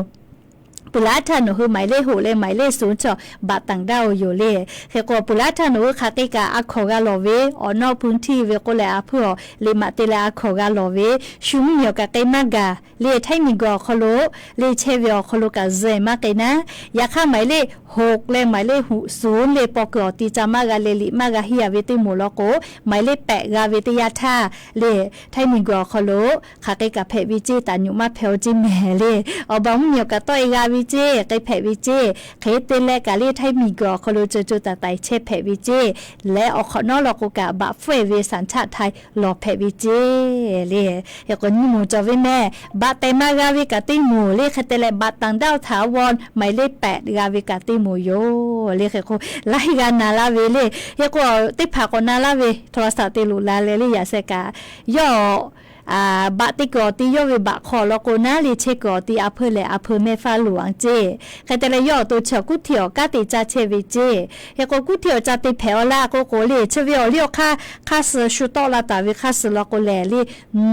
peuˬ laˇ htaˇ nawˬ hui หมายเลขหก leh หมายเลขศูนย์ chaw บัตรต่างด้าว yoˬ le. Hk'e k'o peuˬ laˇ htaˇ nawˬ hui hk'aˬ hk'e kaꞈ a hkawnˍ g'a lawˬ ve, awˬ nawˇ พื้นที่ ve k'oˆ leh a hpuiˇ awˬ liꞈ maꞈ te leh a hkawnˍ g'a lawˬ ve, shu mvuhˇmiˬ awˬ kaꞈ k'e maˇ gaˬ le. Htaiˇ miˬguiˬ awˬ hk'aw lo le chehˇ ve awˬ hk'aw lo kaꞈ zuhꞈ maˇ k'e naˉ. Yaꞈ hk'aˇ หมายเลขหก leh หมายเลขศูนย์ le paw kuiˬ awˬ ti ca maˇ g'a leh liꞈ maˇ g'a hiˇ a ve teˇ moˍ law k'o, หมายเลขแปด g'a ve teˇ yanˇ htaˇ le Htaiˇ miˬguiˬ awˬ hk'aw lo hk'aˬ hk'e kaꞈ hpehꞈ ve ceˇ, taˍ nyuꞈ maˇ hpehꞈ-o ceˇ mehˍ le. Awˬ baˬ mvuhˇmiˬ awˬ kaꞈ tawˆ-e g'a ve ceˇ, k'e hpehꞈ ve ceˇ. Hk'e te leh kaꞈ le Htaiˇ miˬguiˬ awˬ hk'aw lo co co taiˍ taiˍ chehˇ hpehꞈ ve ceˇ. Leh awˬ hk'awꞈ nawˉ law k'o kaꞈ บัตร hpfuhˇ ve สัญชาติไทย lawˬ hpehꞈ ve ceˇ le. Hk'e k'o nyiˇ moˍ cawˬ ve mehˍ, บัตร tehꞈ ma g'a ve kaꞈ teˇ moˍ le. Hk'e te leh บัตรต่างด้าวถาวร หมายเลขแปด g'a ve kaꞈ teˇ moˍ yoˬ le. Hk'e k'o laiˉ g'aˇ na laˇ ve le. Hk'e k'o teˇ hpaˍ k'awꞈ na laˇ ve โทรศัพท์ te loꞈ la leh le yaꞈ sheh kaꞈ, yawˇ บัตร te kuiˬ awˬ ti yawˇ ve บัตร hk'aw law k'o naˉ le chehˇ kuiˬ awˬ ti a hpuiˇ lehˬ a hpuiˇ mehˇ faˉ loꞈ-anˬ ceˇ. Hk'e te leh yawˇ awˬ to chi awˬ kuˉ hteˇ awˬ kanˉ te caˇ chehˇ ve ceˇ. Hk'e k'o kuˉ hteˇ awˬ ca te hpehꞈ-aw laˇ k'oˆ k'o le, chi ve awˬ liˇ awˬ hk'aˇ hk'aˇ suh shu tawˆ la taˍ ve hk'aˇ suh law k'o lehˬ le,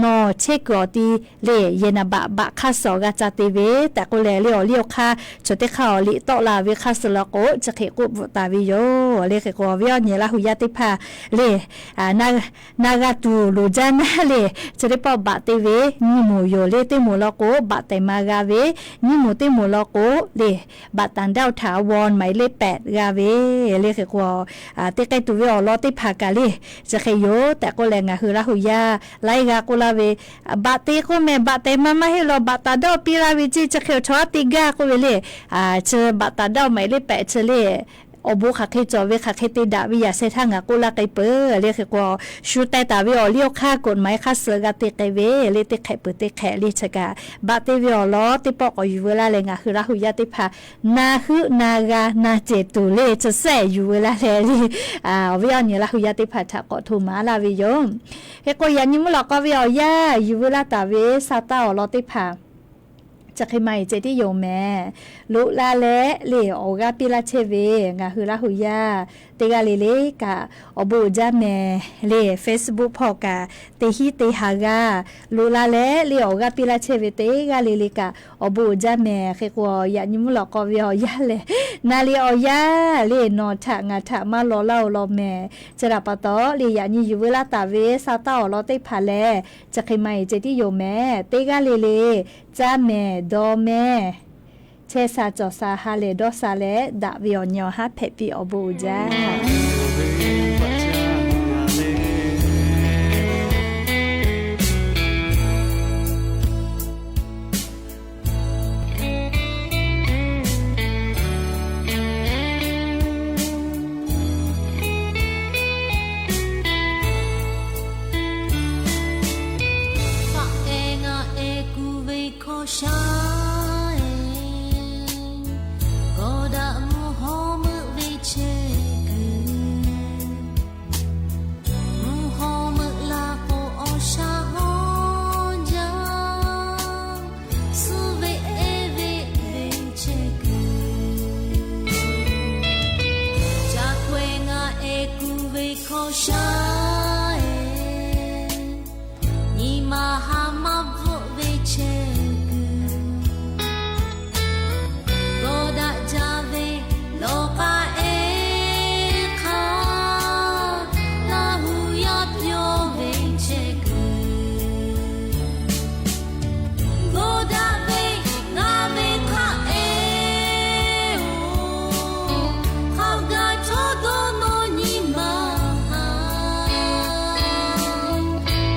nawˬ chehˇ kuiˬ awˬ ti le yehˬ naˍ baꞈ baꞈ hk'aˇ suh awˬ g'a ca te ve tehꞈ k'oˆ leh le awˬ liˇ awˬ hk'aˇ chi teˇ hk'aˇ awˬ liꞈ tawˆ la ve hk'aˇ suh law k'o chi hk'e k'oˆ bvuhꞈ taˍ ve yoˬ le. Hk'e k'o awˬ viˉ awˬ nyi Laˇ hu yaˇ teˇ hpaˍ le na g'a tuˬ loˍ jaˇ naˉ le, chi teˇ pawˆ บัตร te ve nyiˇ moˍ yoˬ le. Teˇ moˍ law k'o บัตร tehꞈ ma g'a ve, nyiˇ moˍ teˇ moˍ law k'o le บัตรต่างด้าวถาวร หมายเลขแปด g'a ve le. Hk'e k'o teˇ k'ai tuˬ ve awˬ lawn teˇ hpaˍ kaꞈ le chi hk'e yoˬ tehꞈ k'oˆ leh ngaˬ hui Laˇ hu yaˇ laiˉ g'aˇ k'oˆ laˇ ve, บัตร te k'oˆ mehˍ, บัตร tehꞈ ma maˇ heˆ law, บัตรต่างด้าว piˇ laˇ ve ceˇ, chi hk'e awˬ chawˇ aˉ te gaˇ k'oˆ ve le. Chi บัตรต่างด้าว หมายเลขแปด chi le awˬ bon hk'aˬ hk'e cawˬ ve, hk'aˬ hk'e te daꞈ ve yaꞈ sheh htaˇ ngaˬ k'oˆ laˇ k'ai peuˬ le. Hk'e k'o shu teh taˍ ve awˬ liˇ awˬ hk'aˇ กฎหมาย hk'aˇ suh g'a te k'ai ve le, teˇ hk'ehꞈ peuˬ teˇ hk'ehꞈ le chi kaꞈ บัตร te ve awˬ lawn teˇ pawˆ k'awꞈ yuˬ veu laˇ leh ngaˬ hui Laˇ hu yaˇ teˇ hpaˍ na heuˆ na g'a na cehˬ tuˬ le chi sehˆ yuˬ veu laˇ leh le awˬ viˉ awˬ nyi Laˇ hu yaˇ teˇ hpaˍ htaꞈ k'awꞈ hto maˍ laˇ ve yoˬ. Hk'e k'o yaꞈ nyi mvuhˇ lawꞈ k'aw ve awˬ yanˇ yuˬ veu laˇ taˍ ve sa taˇ awˬ lawn teˇ hpaˍ chi hk'e ma-e ceh tiˉ yoˬ mehˍ. Loꞈ la leh le awˬ g'aˇ piˇ laˇ chehˇ ve ngaˬ hui Laˇ hu yaˇ teˇ g'aˇ le le kaꞈ awˬ bon uiˍ jaˇ mehˍ le. Facebook hpawˇ kaꞈ teˇ hinˉ teˇ ha g'aˇ loꞈ la leh le awˬ g'aˇ piˇ laˇ chehˇ ve teˇ g'aˇ le le kaꞈ awˬ bon uiˍ jaˇ mehˍ. Hk'e k'o yaꞈ nyi mvuhˇ lawꞈ k'aw ve awˬ yanˇ lehˬ na le awˬ yanˇ le nawˬ htaꞈ ngaˬ htaꞈ maˇ law laˇ-oˬ law mehˍ. Chi htaꞈ pa taw le yaꞈ nyi yuˬ veu laˇ taˍ ve sa taˇ awˬ lawn teˇ hpaˍ lehˬ chi hk'e ma-e ceh tiˉ yoˬ mehˍ. Teˇ g'aˇ le le caˇ mehˍ dawˇ mehˍ Chehˇ sha cawˬ sha ha lehˬ dawˇ sha leh daꞈ ve awˬ nyi awˬ haˉ hpehꞈ piˇ awˬ bon uiˍ jaˇ. Hpaˆ-e ngaˆ-e kuˬ ve hkawˇ shaˉ-eˬ, kawˇ daꞈ mvuhˇ hawˉ meuˆ ve chehˇ kuiˬ. Mvuhˇ hawˉ meuˆ la k'o, awˬ shaˉ hawˉ jaˇ, suh ve ehˉ ve ve chehˇ kuiˬ. Ca kawehˇ ngaˆ-e kuˬ ve hkawˇ shaˉ-eˬ, nyi ma ha maˇ bvuhˆ ve chehˇ kuiˬ. Kawˇ daꞈ jaˇ ve lawˬ k'aˇ ehˉ hk'aˇ, Laˇ hu yaˇ pyawˇ ve chehˇ kuiˬ. Kawˇ daꞈ ve ngaˬ ve hk'aˇ-eˬ-oˬ, hk'a gaˬ chaw dawˇ nawˇ nyi ma ha,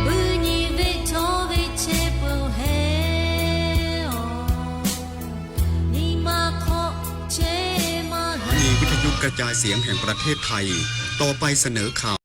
buiˇ nyi ve chaw ve chehˇ peuˬ hehˉ-aˬ, nyi ma hk'aw chehˇ maˇ g'a. สถานีวิทยุกระจายเสียงแห่งประเทศไทย ต่อไปเสนอข่าว